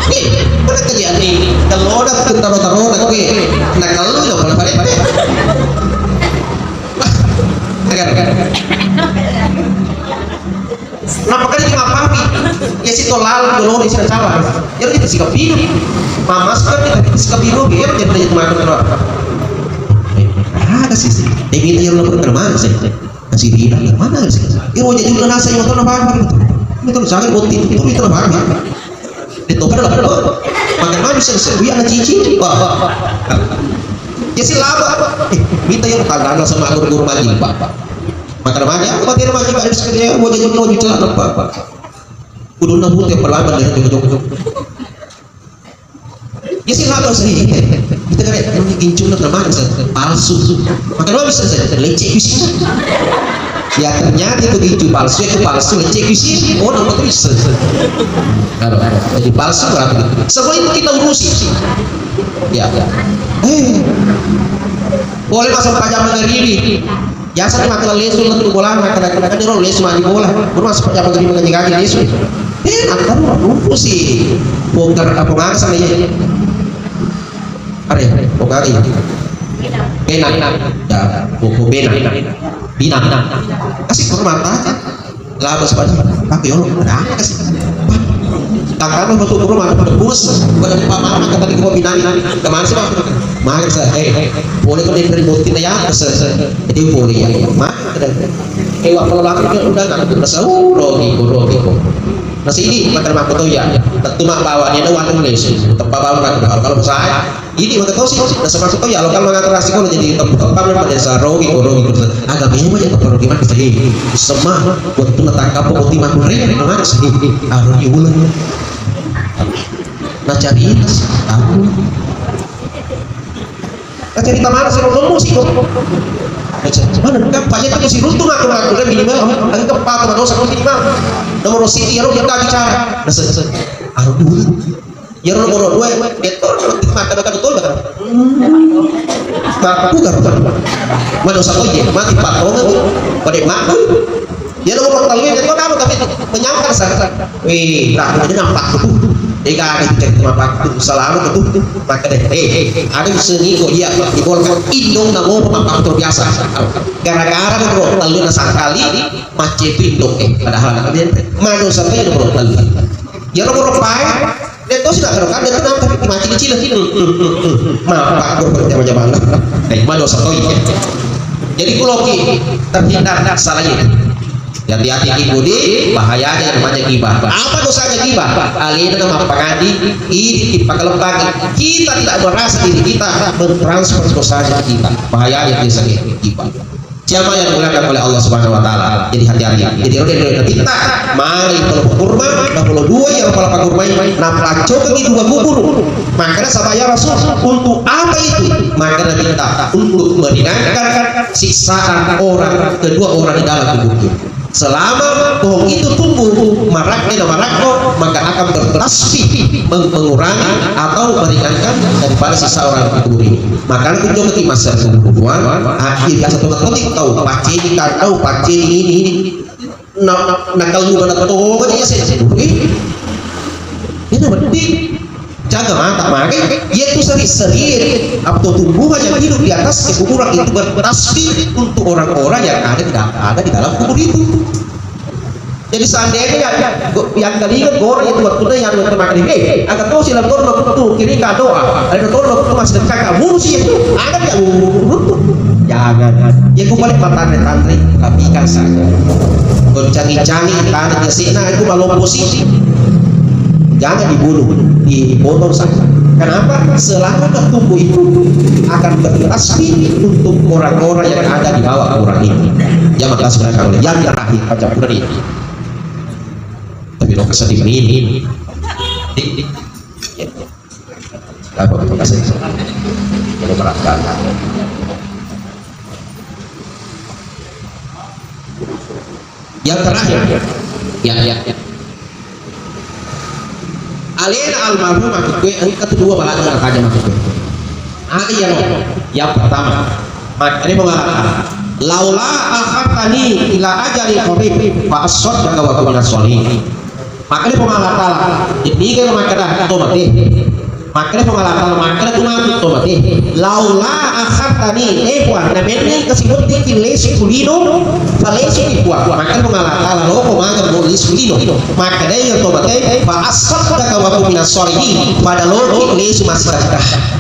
Nih, mana kerjaan nih? Kalau ada tu taro-taro nak kue. Nak kalau lo pada pada pada. Wah, agar agar. Kenapa kali cuma pampi? Ya si tolal dulu di sana salah. Ya kita sikap hidup. Mamas kan kita sikap hidup. Ya kita jadi makan terus. Ada sih. Dia minta yang lo pernah mana sih? Masih bilang, "Yang mana sih?" Iro jadi udah nasa yang motor apa gitu. Itu sangat boti, itu itu apa? Itu pada lah. Makan mana bisa bisa dia anak cici. Wah, wah, wah. Ya si laba. Eh, minta yang tanda sama guru-guru maji, Pak. Makan mana? Apa dia maji, Pak? Harus kerja, mau jadi mau juta apa, Pak? Kudu nabut yang perlama dari jauh-jauh. Ya sih, nggak tahu sih. Kita kan ini gincu na mana sih? Palsu. Maka lo bisa sih, lecek bisa. Ya ternyata itu gincu palsu, itu palsu, lecek bisa. Oh, nampak bisa. Kalau jadi palsu berarti. Semua itu kita urusi. Ya. Eh. Boleh masuk pajama dari ini. Biasa ni makkeda lesu lettu bolana, makkeda, makkeda ro lesu mani bola. Guru masuk pajama gari mengaji-ngaji lesu. Eh, antar rupu si. Poker apa ngasa ni? Are, poker. Bena. Ya, buku bena. Bina. Kasih hormat aja. Lama sepatu. Aku yo, ada apa sih? Tangkap betul guru mana pada bus. Pada papa mama kata di kopi nani. Kemana sih, Pak? Mari saya, eh, eh, boleh kau dari bukti ya? Jadi boleh ya. Mari. Eh, waktu lama dia udah nggak ada rasa, oh, Robi, Robi, Robi. Nasi idi makkeda makkutoya, lettu mabbawa dia na wanu lesu, teppa bawang makkutoya. Kalau saya, idi makkeda tosi, nasa makkutoya, lo kalau mangatur asiko jadi teppa teppa memang desa rogi ko rogi ko. Agak bima aja teppa rogi mana sih? Sema, waktu natangkap pemutih makku reng, mana sih? Aro di ulang. Nah cari itu, aku. Acarita maneng siro lomo siko. Aca, maneng kappa iya tu siruntu matu matu kan minimal engka pa tu madosa ko minimal. Nomor siji iyaro kita bicara. Nase, nase. Aro dua. Iyaro nomor dua, betul, mata bakal betul bakal. Maka bukan, bukan. Madosa ko iya, mati patongan tu. Pada makku. Iya, nomor tellu iya, kau tahu, tapi menyangkal sa. Wih, tak ada nampak tu. Ega ada cerita nampak tu. Selalu tu. Maka deh, eh, eh, ada bisa ni kok iya, di bol kan indong namo apa faktor biasa. Gara-gara nomor tellu na sakali, macet tu indong, eh, padahal ada dia. Mana sampai nomor tellu. Ya nomor empat, dia tahu sudah kalau kan dia tenang tapi mati kecil. Maaf, Pak, berarti sama jamaah. Eh, mana satu iya. Jadi kuloki terhindar salah itu. Hati-hati ki Budi, bahayanya yang namanya gibah. Apa dosanya gibah? Alena na mappangadi, idi dipakalembangi. Kita tidak merasa diri kita mentransfer dosanya ke kita. Bahayanya biasanya gibah. Siapa yang dimuliakan oleh Allah Subhanahu wa Ta'ala? Jadi hati-hati. Jadi roda roda kita, mari kalau kurma, nah kalau dua yang kepala kurma ini, nah pelacokan itu dua kubur. Maka sabaya Rasul, untuk apa itu? Maka minta untuk meringankan siksaan orang kedua orang di dalam kubur. Selama pohon itu tumbuh, maraknya dan marakno, maka akan bertasbih meng- mengurangi atau meringankan daripada siksa orang di kubur ini. Makanya kunjung ke masa kubur, ah, biasa teman-teman tahu, pacini kan tahu, pacini ini, ini. Na, na, na kalau mana tahu, mana dia sih? Ini berarti jaga mata, maka yaitu seri-seri atau tumbuhan yang hidup di atas kekuburan itu bertasbih untuk orang-orang yang ada di dalam, ada di dalam kubur itu. Jadi seandainya yang, yang kalian goreng itu waktu yang waktu makan ini, eh, agak tahu sih lah, tolong waktu kiri kado, ah, ada tolong waktu masih dekat kamu sih itu, ada nggak? Jangan. Ya, aku balik mata tantri, tapi kan saya. Goncangi-cangi, tanah jasina, aku malu posisi. Jangan dibunuh, dipotong saja. Kenapa? Selama tumbuh itu akan bertasbih untuk orang-orang yang ada di bawah orang ini. Ya, makasih, yang terakhir, baca Quran ini. Tapi lo kesedih ini. Apa makasih? Kalau merasa. Yang terakhir, ya, ya, ya. Alena almarhum makkue engka tu dua balanja nakaja makkue. Aga iyaro? Yang pertama, makkeda Puang Allah Ta'ala, "Laula akhartani ila ajalin qarib fa assaddaqa wa akun minas shalihin." Makkeda Puang Allah Ta'ala, niga makkeda to mate. Makkeda Puang Allah Ta'ala, makkeda tu matu to mate. Laula akhartani, eh Puang, na menneng kasi weddikki lesu kulino, fa lesuki Puang. Makkeda Puang Allah Ta'ala, loko maga mo lesu kulino. Makkeda iya to mate, fa assaddaqa wa akun minas shalihin, pada loki lesu massedekah.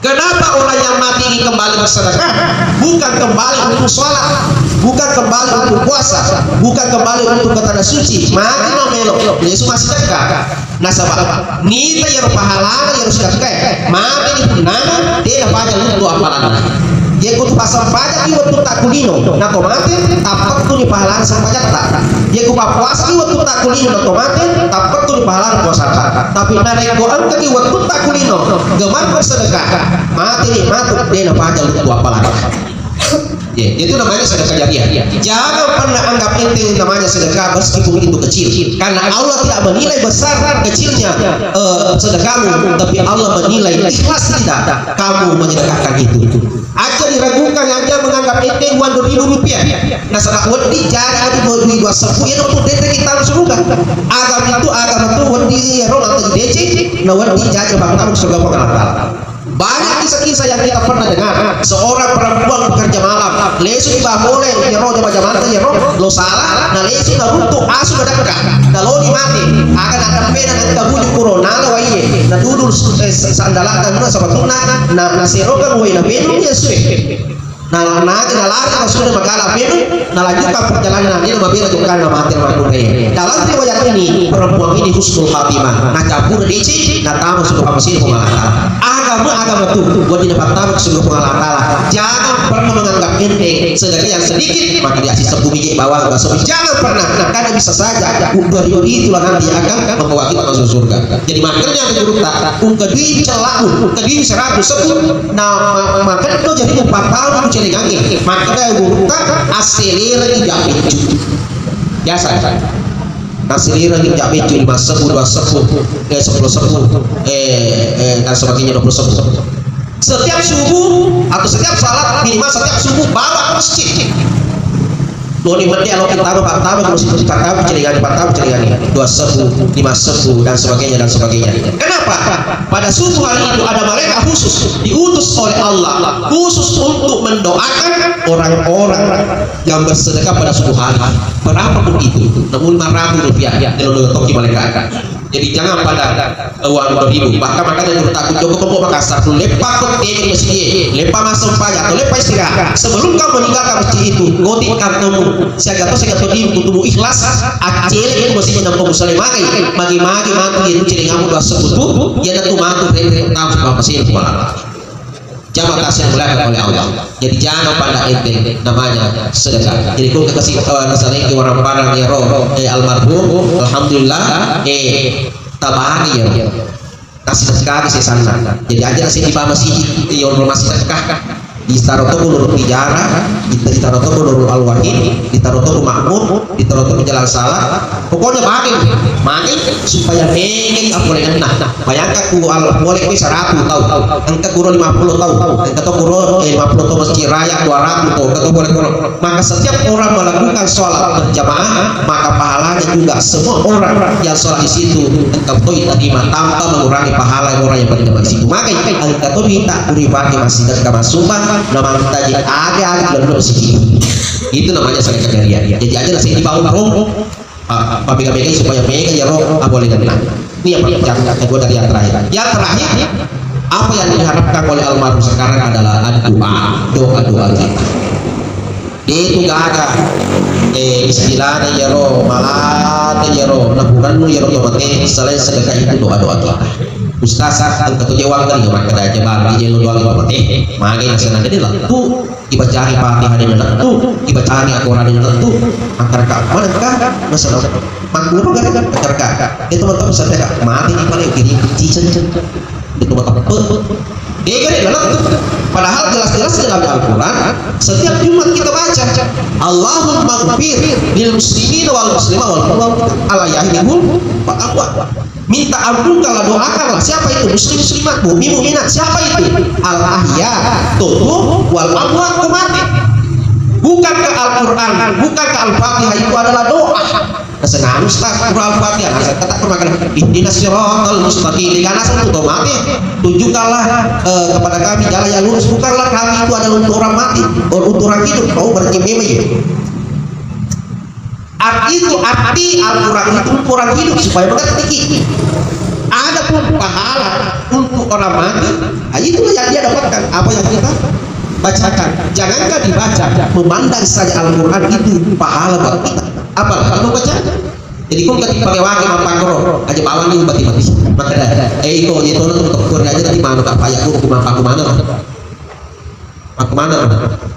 Kenapa orang yang mati ini kembali bersedekah? Bukan kembali untuk sholat, bukan kembali untuk puasa, bukan kembali untuk ke tanah suci. Mati mau melo, lesu massedekah. Nasaba nita iyaro pahalana iyaro sedekah e, mate ni punnana, de napaja luttu appalanna. Yekko tu passampajang i wettu takkulino, nako mate, tappekku ni pahalana sampajatta. Yekko pappuasa i wettu takkulino, nako mate, tappekku ni pahalana puasatta. Tapi narekko engkaki wettu takkulino, gemar bersedekah, mate ni matu, de napaja luttu appalanna. Ya, itu namanya sedekah jariah. Jangan pernah anggap enteng namanya sedekah meskipun itu kecil. Karena Allah tidak menilai besar kecilnya eh, sedekahmu, tapi Allah menilai ikhlas tidak kamu menyedekahkan itu. Aja diragukan, aja menganggap enteng dua ribu rupiah. Nasaba wedding jaji adi mau dua sepuluh ya, untuk dendeng kita surga. Agama itu, agama itu wedding ya, roh nanti dece, na wedding jaji bakal surga pengalangkal. Banyak kisah-kisah yang kita pernah dengar. Seorang perempuan pekerja malam, lesu ba mole, iyaro jama-jamata iyaro, lo sala, na lesu na runtu asu na dekka, na loni mate, aga na dempena na engka buju kuro, nala waiye, na dudul su-, eh, sa-, sandalata nuna sabatunna, na, na serokang wai na benung iya sue. Nah, nah, nalari Rasulullah makala penu, nalanjutkan perjalanan ini mabela tukang mati markunre. Dalam riwayat ini, perempuan ini husnul khatimah. Nah, campur deci, nah, tamu sudah kamu sini pengalata. Agama, agama tuh, buat tidak pertama ke seluruh pengalata. Jangan pernah menganggap enteng. Sedekah yang sedikit, maka dia sisa bumi bawah, bahasa jangan pernah. Nah, karena bisa saja, udah itulah nanti akan membawa kita masuk surga. Jadi makanya aku cerita, ungkadui celaku, ungkadui seratus sebut, nah, ma-, makanya jadi patau celengange. Makanya gurutta aselera tidak beccu. Biasa. Aselera tidak beccu lima sebut, dua sebut, eh, sepuluh sebut, eh, eh, dan sebagainya dua puluh sebut. Setiap subuh atau setiap salat minimal setiap subuh bawa ke masjid. Loni mende alo pertama, pertama ke masjid, pertama celingan, pertama celingan, dua sebu, lima sebu, dan sebagainya, dan sebagainya. Kenapa? Pada subuh hari itu ada malaikat khusus diutus oleh Allah khusus untuk mendoakan orang-orang yang bersedekah pada subuh hari. Berapapun itu, namun lima ratus rupiah, ya, kalau toki malaikat. Jadi jangan pada uang dua ribu. Bahkan makanya guru takut joko pokok Makassar tu lepa kote di masjid, lepa masuk pagi atau lepa istirahat. Sebelum kau meninggalkan masjid itu, ngotik kartumu. Siaga to, siaga to di kutumu ikhlas. Acil itu masih menang pemusale magai. Magi-magi mati itu jadi ngamu dua sekutu. Dia tu mati dari tahu sebab masih itu malam. Jamaah kasih dimuliakan oleh Allah. Jadi jangan pada enteng namanya sedekah. Jadi kalau kasih, eh, misalnya ke orang Padang ya roh, eh, almarhum, alhamdulillah, eh, tabani ya roh. Kasih sedekah di sana. Jadi aja nasi di masih, ya orang masih sedekah. Di Taroto Nurul Tijara, di Taroto Nurul Al-Wahid, di Taroto Makmur, di Taroto Jalan Salah. Pokoknya makin, makin supaya makin apa boleh kena. Bayangkan ku al-, boleh ke seratus tau, engka kuro lima puluh tau, engka to kuro, eh, lima puluh tau masjid raya, dua ratus tau, engka to boleh kuro. Maka setiap orang melakukan sholat berjamaah, maka pahalanya juga semua orang yang sholat di situ engka to diterima tanpa mengurangi pahala orang yang berjamaah di situ. Maka engka to minta uri pakai masjid ke masumba, nama minta di age-age lalu masjid. Itu namanya sedekah jariah. Jadi aja nasi dibangun roh, ah, pabega-bega supaya mega ya roh, ah, boleh kena. Ini yang pertama, yang kedua dari yang terakhir. Yang terakhir, apa yang diharapkan oleh almarhum sekarang adalah doa, doa-doa kita. Itu gaga, eh, istilahnya ya roh, malata ya roh, naburannu ya roh, mate, selain sedekah itu doa-doa kita. Ustaz, engka tu jawab kan, ya, maka dah jawab, dia lu doang, mate, mage nasana jadi lah. Tu, Ibacani Fatihah de lettu, ibacani Al-Quran de lettu, angkaraka manengka nasaba makkuro ga angkaraka. Itu matu sampai ka mati ni paling kiri cicen. Itu matu pe. Dega de lettu. Padahal jelas-jelas dalam Al-Quran, setiap Jumat kita baca, "Allahumma ghfir lil muslimin wal muslimat wal mu'minin ala yahimul wa aqwa." Minta ampunkanlah, doakanlah. Siapa itu? Muslim, muslimat, mukmin, mukminat. Siapa itu? Al-ahya, tubuh, wal amwat, mati. Bukankah Al-Quran, bukankah Al-Fatihah itu adalah doa? Nah, senang Ustaz, Quran Al-Fatihah, nah, saya kata kemakan, "Ihdinas siratal mustaqim." Di kanan satu tuh mati. Tunjukkanlah, eh, kepada kami jalan yang lurus. Bukanlah kami itu adalah untuk orang mati, untuk orang hidup. Mau berarti memang ya. Arti itu, arti Al-Quran itu Quran hidup supaya mengerti. Adapun pahala untuk orang mati, ah, itulah yang dia dapatkan, apa yang kita bacakan. Jangankan dibaca, memandang saja Al-Quran itu pahala buat kita. Apalagi kalau baca. Jadi kau ketika pakai wakil mampang koro, aja bawang ini mati-mati. Maka dah, eh, itu, itu, itu, itu, aja tadi mana tak payah guru, aku mampang mana. Aku mana?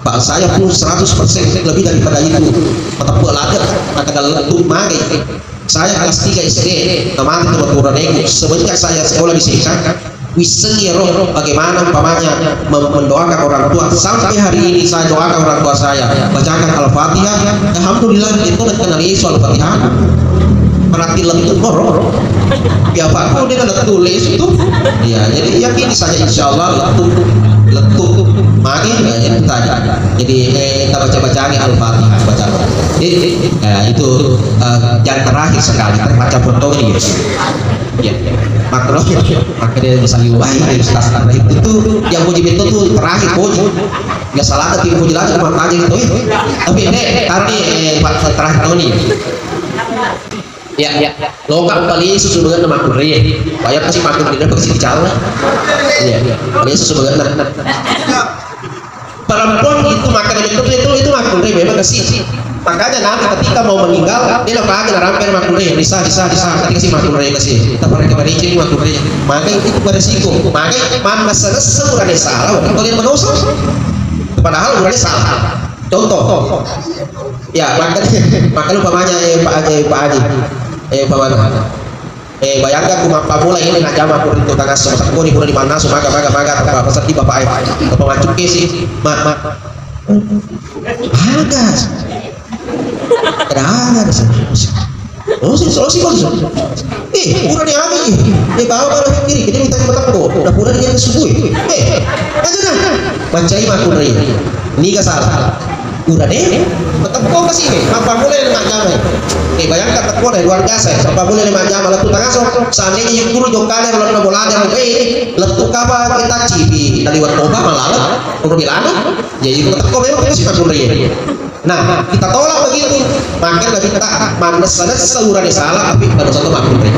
Pak, saya pun seratus persen lebih daripada itu. Mata pelajar, maka dalam tu magai. Saya kelas tiga S D, teman teman kurang. Semenjak saya sekolah di sini kan, wiseng ya roh, bagaimana umpamanya mem-, mendoakan orang tua. Sampai hari ini saya doakan orang tua saya. Bacakan Al-Fatihah. Alhamdulillah, itu kenal Yesus Al-Fatihah. Berarti lentuk, roh. Ya, Pak, kok dia lettu lesu tu? Ya, jadi yakini saja, insya Allah lettu, lettu. Magi, ya, itu tadi. Jadi, eh, kita baca-baca ini Al-Fatihah, baca. Jadi, ya, itu, eh, yang terakhir sekali, baca foto ini, ya. Ya, makro, makanya misalnya, wah, ini Ustaz, karena itu tuh, yang puji itu tuh terakhir, puji. Ya, salah, tapi puji lagi, cuma tanya gitu, ya. Tapi, deh, tadi, eh, Pak, terakhir tahun ini. Iya, iya. Loka pali susu dengan nama kuri. Bayar kasih makan kita pasti bicara. Iya, iya. Pali susu dengan. Perempuan itu makan itu itu itu makan memang kasih. Makanya Nabi ketika mau meninggal, dia nak pagi narampe makan risa risa risa, ketika si makan risa kasih. Kita pakai kemarin makan risa. Maka itu beresiko. Maka mana selesai udah salah, orang kalian mendosa. Padahal udah salah. Contoh, ya, maka, maka umpamanya, eh, Pak Haji, eh, Pak Haji, eh, umpamanya. Eh, bayangkan ku mappammula ini najama ku rintu tangasso, masekkoni pura di mannasu, maga, maga, maga, apa, apa seddi bapak, eh, apa macuk kesi, ma, ma, bagas, bagas, oh, si, oh, si, oh, si, eh, pura di anu, eh, bawa malah kiri, kita minta ke tempat, nah, pura di subuh, eh, aja dah, bancai maku ri, niga salah. Pura deh, matekko kasi, mappammula ni majjama. Eh, bayangkan tekko deh, luar biasa. Mappammula ni majjama, lettu tangasso, seandainya yukkuru jokkana, lalu bolana, eh, lettu kapa kita cipi, tadi waktu toba malaleng, kudu bilana, jadi matekko memang kasi makunri. Nah, kita tolak begitu, maka Nabi tak manessa-nessa urane salah, tapi pada satu makunri.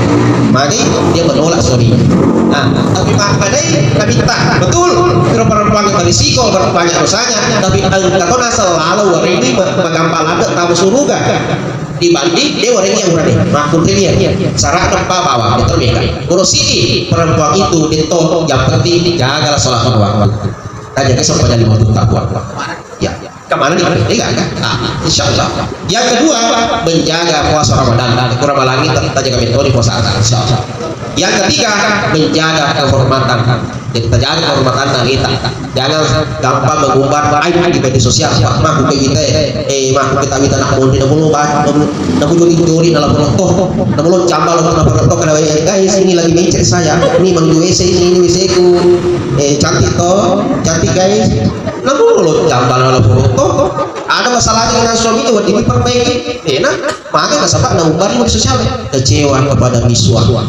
Maka dia menolak suaminya. Nah, tapi maknai Nabi tak betul, kalau perempuan itu risiko, banyak dosanya, tapi engka to naseng lalo warengngi ma-, magampang ladde tama suruga dibanding dia warengngi yang urane. Makunri dia, syarat apa bawa, betul ya? Kalau sini perempuan itu, dia toh, yang penting jagalah sholat lima waktu. Kan jaga sempat jadi waktu tak kuat. Ya. Kemana nih? Iya kan? Nah, insya Allah. Yang kedua, menjaga puasa Ramadan. Kurang malangi, tak jaga metode puasa, insya Allah. Yang ketiga, menjaga kehormatan. Jadi, kita jaga kehormatan kita. Jangan gampang mengumbar aib di media sosial. Wah, mah, bukan kita, eh, mah, kita, kita nak mau tidak perlu, bah, nak mau juri-juri dalam perut. Nak mau cambal, nak perut, kalau, eh, guys, ini lagi mencet saya. Ini Mang W C, ini, ini W C ku. Eh, cantik toh, cantik, guys. Namun lo jambal lo foto, ada masalah dengan suaminya, wajib diperbaiki. Enak, maka nasaba naubari manusia siapa? Kecewa kepada miswa. Wah,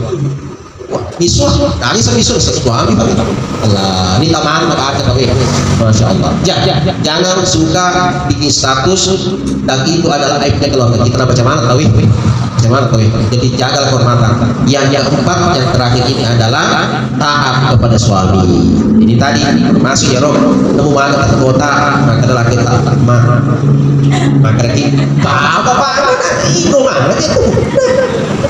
miswa, dari semiswa suami bagi. Allah, ini taman nak ada tapi. Masya Allah. Ja, ja, ja, jangan suka bikin status dan itu adalah aibnya keluarga kita. Nah, macam mana tahu? Macam mana tahu? Jadi jagalah kehormatan. Yang, yang keempat, yang terakhir ini adalah taat kepada suami. Jadi tadi masuk ya, Rob, nemu mana kata kota, maka ada laki tak, tak, ma, maka lagi, apa, apa, apa, itu mana dia tuh?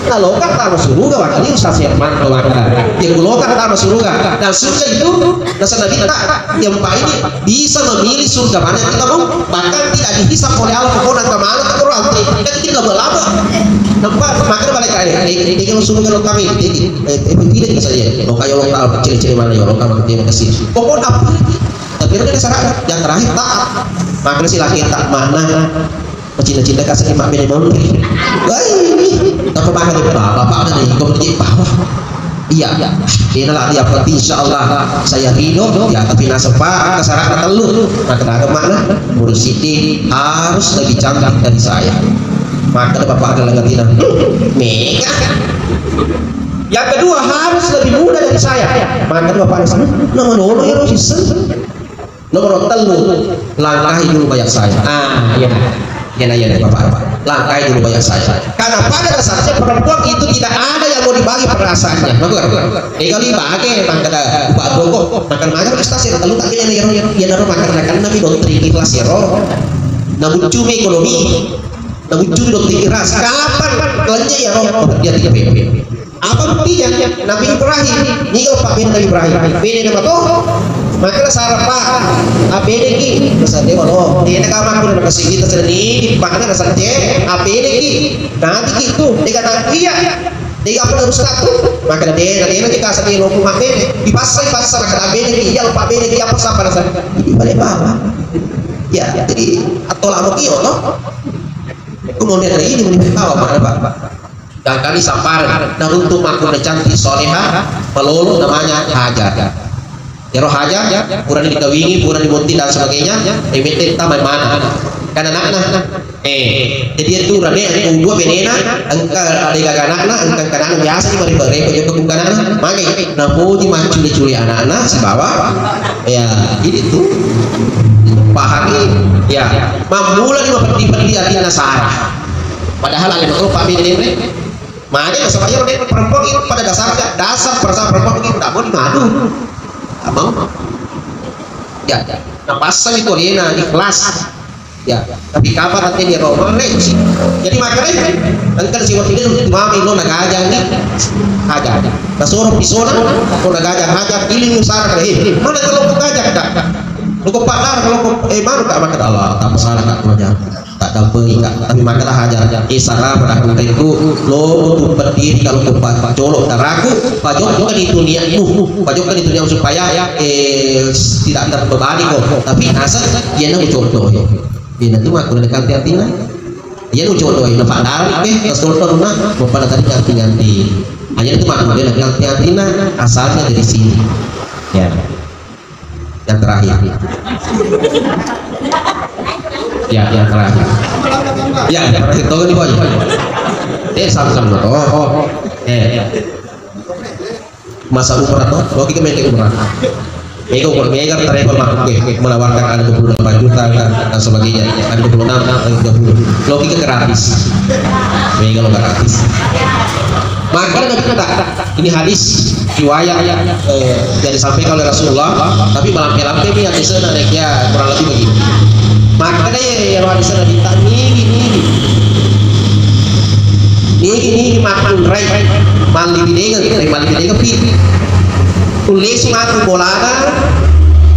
Kalau kata masuk juga, makanya usah siap mantau, maka dia kalau kata masuk juga, dan surga itu, dasar Nabi tak, yang paling bisa memilih surga mana yang kita mau, bahkan tidak dihisap oleh Allah, pokoknya ke mana, ke Quran, kan kita laba-laba. Nampak, maka balik ke ayat, eh, eh, eh, surga lo kami, eh, eh, eh, pilih saja. Lo kayak lo tahu, ciri-ciri mana ya, lo kamu terima kasih. Pokoknya apa? Tapi ada syarat, yang terakhir taat. Maka sila kita mana? Cinta-cinta kasih mak bini montri. Wah, ini. Tapi mana nih, bapak, bapak, ada nih, kau pergi, bapak. Iya, inilah dia, berarti insya Allah saya ridho, ya, tapi nasaba, syarat tellu. Nah, kenapa makna? Menurut Siti harus lebih cantik dari saya. Maka bapak ada lagi tidak? Mega. Yang kedua harus lebih muda dari saya. Maka bapak ada sana. Nama nono ya, Rosis? Nomor tellu, langkahi dulu bayang saya. Ah, iya. Iya, iya, iya, Bapak. Langkahi dulu bayang saya. Karena pada dasarnya perempuan itu tidak ada yang mau dibagi perasaannya. Betul? Eh, kali bagi, makanya Pak Boko, makan-makan, Ustaz, ya, kalau tak, iya, iya, iya, iya, iya, makan-makan, nabi, dokter, ikhlas, ya, roh. Namun cumi ekonomi, namun cumi dokter, ikhlas. Kapan, belanja, ya, roh, dia tidak. Apa buktinya? Nabi Ibrahim, niga Pak bene Nabi Ibrahim? Bene nama to? Maka sara Pak, abene ki, masa dewa lo. Dena kama aku nak kasih kita seni, maka nak sate, abene ki. Nanti ki itu, dega nanti ya. Dega apa harus satu? Maka dena, dena kita seni lo Pak bene. Dipasai, pasai, maka abene ki, ya Pak bene ki, apa siapa rasa? Jadi balik Pak. Ya, jadi atau lama kio to? Aku mau lihat lagi ini, mau tahu apa, Pak? Dan kami sampar, naruntuk makkunna cantik soleha, malolo namanya Hajar. Ero Hajar, purani dikawingi, purani monti dan sebagainya, eh, mette tama mana? Kan anakna. Eh, jadi itu rame, engka dua benena, engka ada gaga anakna, engka anakna biasa di mari bare, joko bukan anakna, mage, napoji maccule-cule anakna, sibawa, ya, jadi itu, pahami, ya, mamula di mapeddi-peddi atinna Sarah. Padahal ada betul Pak Bini Denre. Mane nasaba iyaro de' perempuan itu pada dasarnya, dasar perasaan perempuan itu tidak mau dimadu. Tidak mau. Ya, ya. Napassangi tu alena ikhlas. Ya, tapi kapan nanti dia mau meleci? Jadi makanya engka si waktu itu mami lo nagajang ni hajar. Nasoro pisona lo nagajang hajar, ili nusara kare. Mana kalau kau gajang kak? Lo kau pakar kalau kau eh mana kak makan Allah tak masalah kak, kau aja tak tampengi kak. Tapi makan hajar. Eh sana pada aku itu lo tu pediri kalau kau pa- pacolok taraku, pajok juga di dunia mu, pajok di dunia supaya eh tidak terbebani kok. Tapi nasab dia nang contoh. Iyana tu makkulle nakanti-antinna. Iyana ucodoe napaddara be, tas toltonna, mappada tadi nganti-nganti. Iyana tu makkulle nakanti-antinna, asalnya dari sini. Ya. Yang terakhir. Ya, yang terakhir. Ya, yang terakhir. Tolong di bawah. Eh, sama-sama. Oh, oh. Eh. Masa umrah to, loki ke meke umrah. Ego ko mega travel mah ke menawarkan ada dua puluh delapan juta kan, dan sebagainya, ada dua puluh enam, ada tiga puluh. Loki ke gratis. Mega lo gratis. Maka ada kita ini hadis riwayat eh, yang disampaikan oleh Rasulullah, tapi malampe-lampe ini hadisnya naik ya kurang lebih begini. Maka ada ya yang hadisnya Nabi tak nigi nigi Nigi-nigi makkunrai malli bidengeng, ri malli bidengeng pi. Tullesu matu bolana,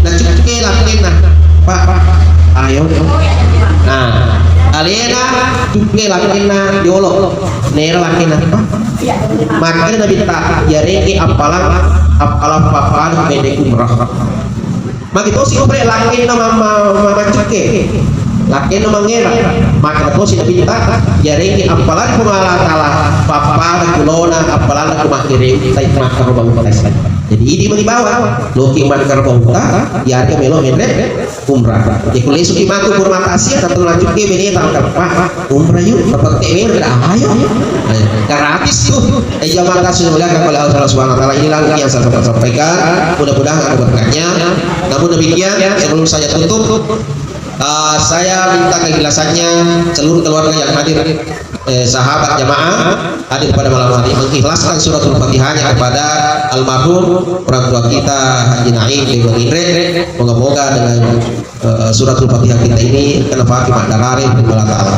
nacukke lakkenna. Pak, Pak, ayo. Nah, alena cukke lakkenna yolo. Nera lakkenna, Pak. Makkeda Nabitta, yarengnge appalang, appalang pappada mede umrah. Magi tosi umrah lakkenna ma- ma- ma- maccukke, lakkenna mangera. Makkeda tosi Nabitta, yarengnge appalang Puang Allah Taala pappada kulona, appalang ku makkere tai makkaroba utta. Jadi idi mani bawang, loki makkaroba utta, yarega melo menre umrah. Jadi kulesuki matu pura mata asia, tapi lanjutke bene tangkap. Umrah yuk, dapat kemir, ayo. Ayo, gratis tuh. Eh, jamaah yang dimuliakan oleh Allah Subhanahu wa Taala, inilah yang saya dapat sampaikan. Mudah-mudahan ada berkahnya. Namun demikian, sebelum saya tutup, eh, saya minta keikhlasannya seluruh keluarga yang hadir, eh, sahabat jamaah hadir pada malam hari, mengikhlaskan suratul Fatihahnya kepada almarhum orang tua kita Haji Naim Dewa Indre. Moga-moga dengan eh, suratul Fatihah kita ini kena pakai makdarare Allah Ta'ala.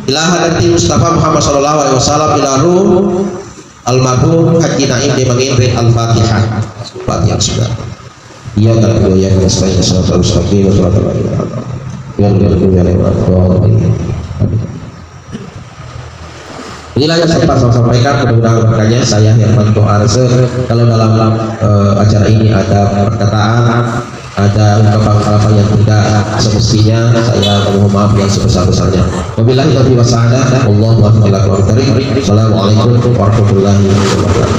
Ila hadratil Mustafa Muhammad sallallahu alaihi wasallam, ila ruh almarhum Haji Naim Demangenre. Al-Fatihah. Fatihah sudah. Iyyaka na'budu wa iyyaka nasta'in, ihdinas siratal mustaqim, siratal ladzina an'amta 'alaihim, ghairil maghdubi 'alaihim waladdallin. Inilah yang sempat saya sampaikan, mudah-mudahan berkahnya. Saya Hermanto Arse, kalau dalam eh, acara ini ada perkataan, ada ungkapan-ungkapan yang tidak semestinya, saya mohon maaf yang sebesar-besarnya. Wabillahi taufiq was sa'adah. Wallahu a'lam bishawab. Assalamualaikum warahmatullahi wabarakatuh.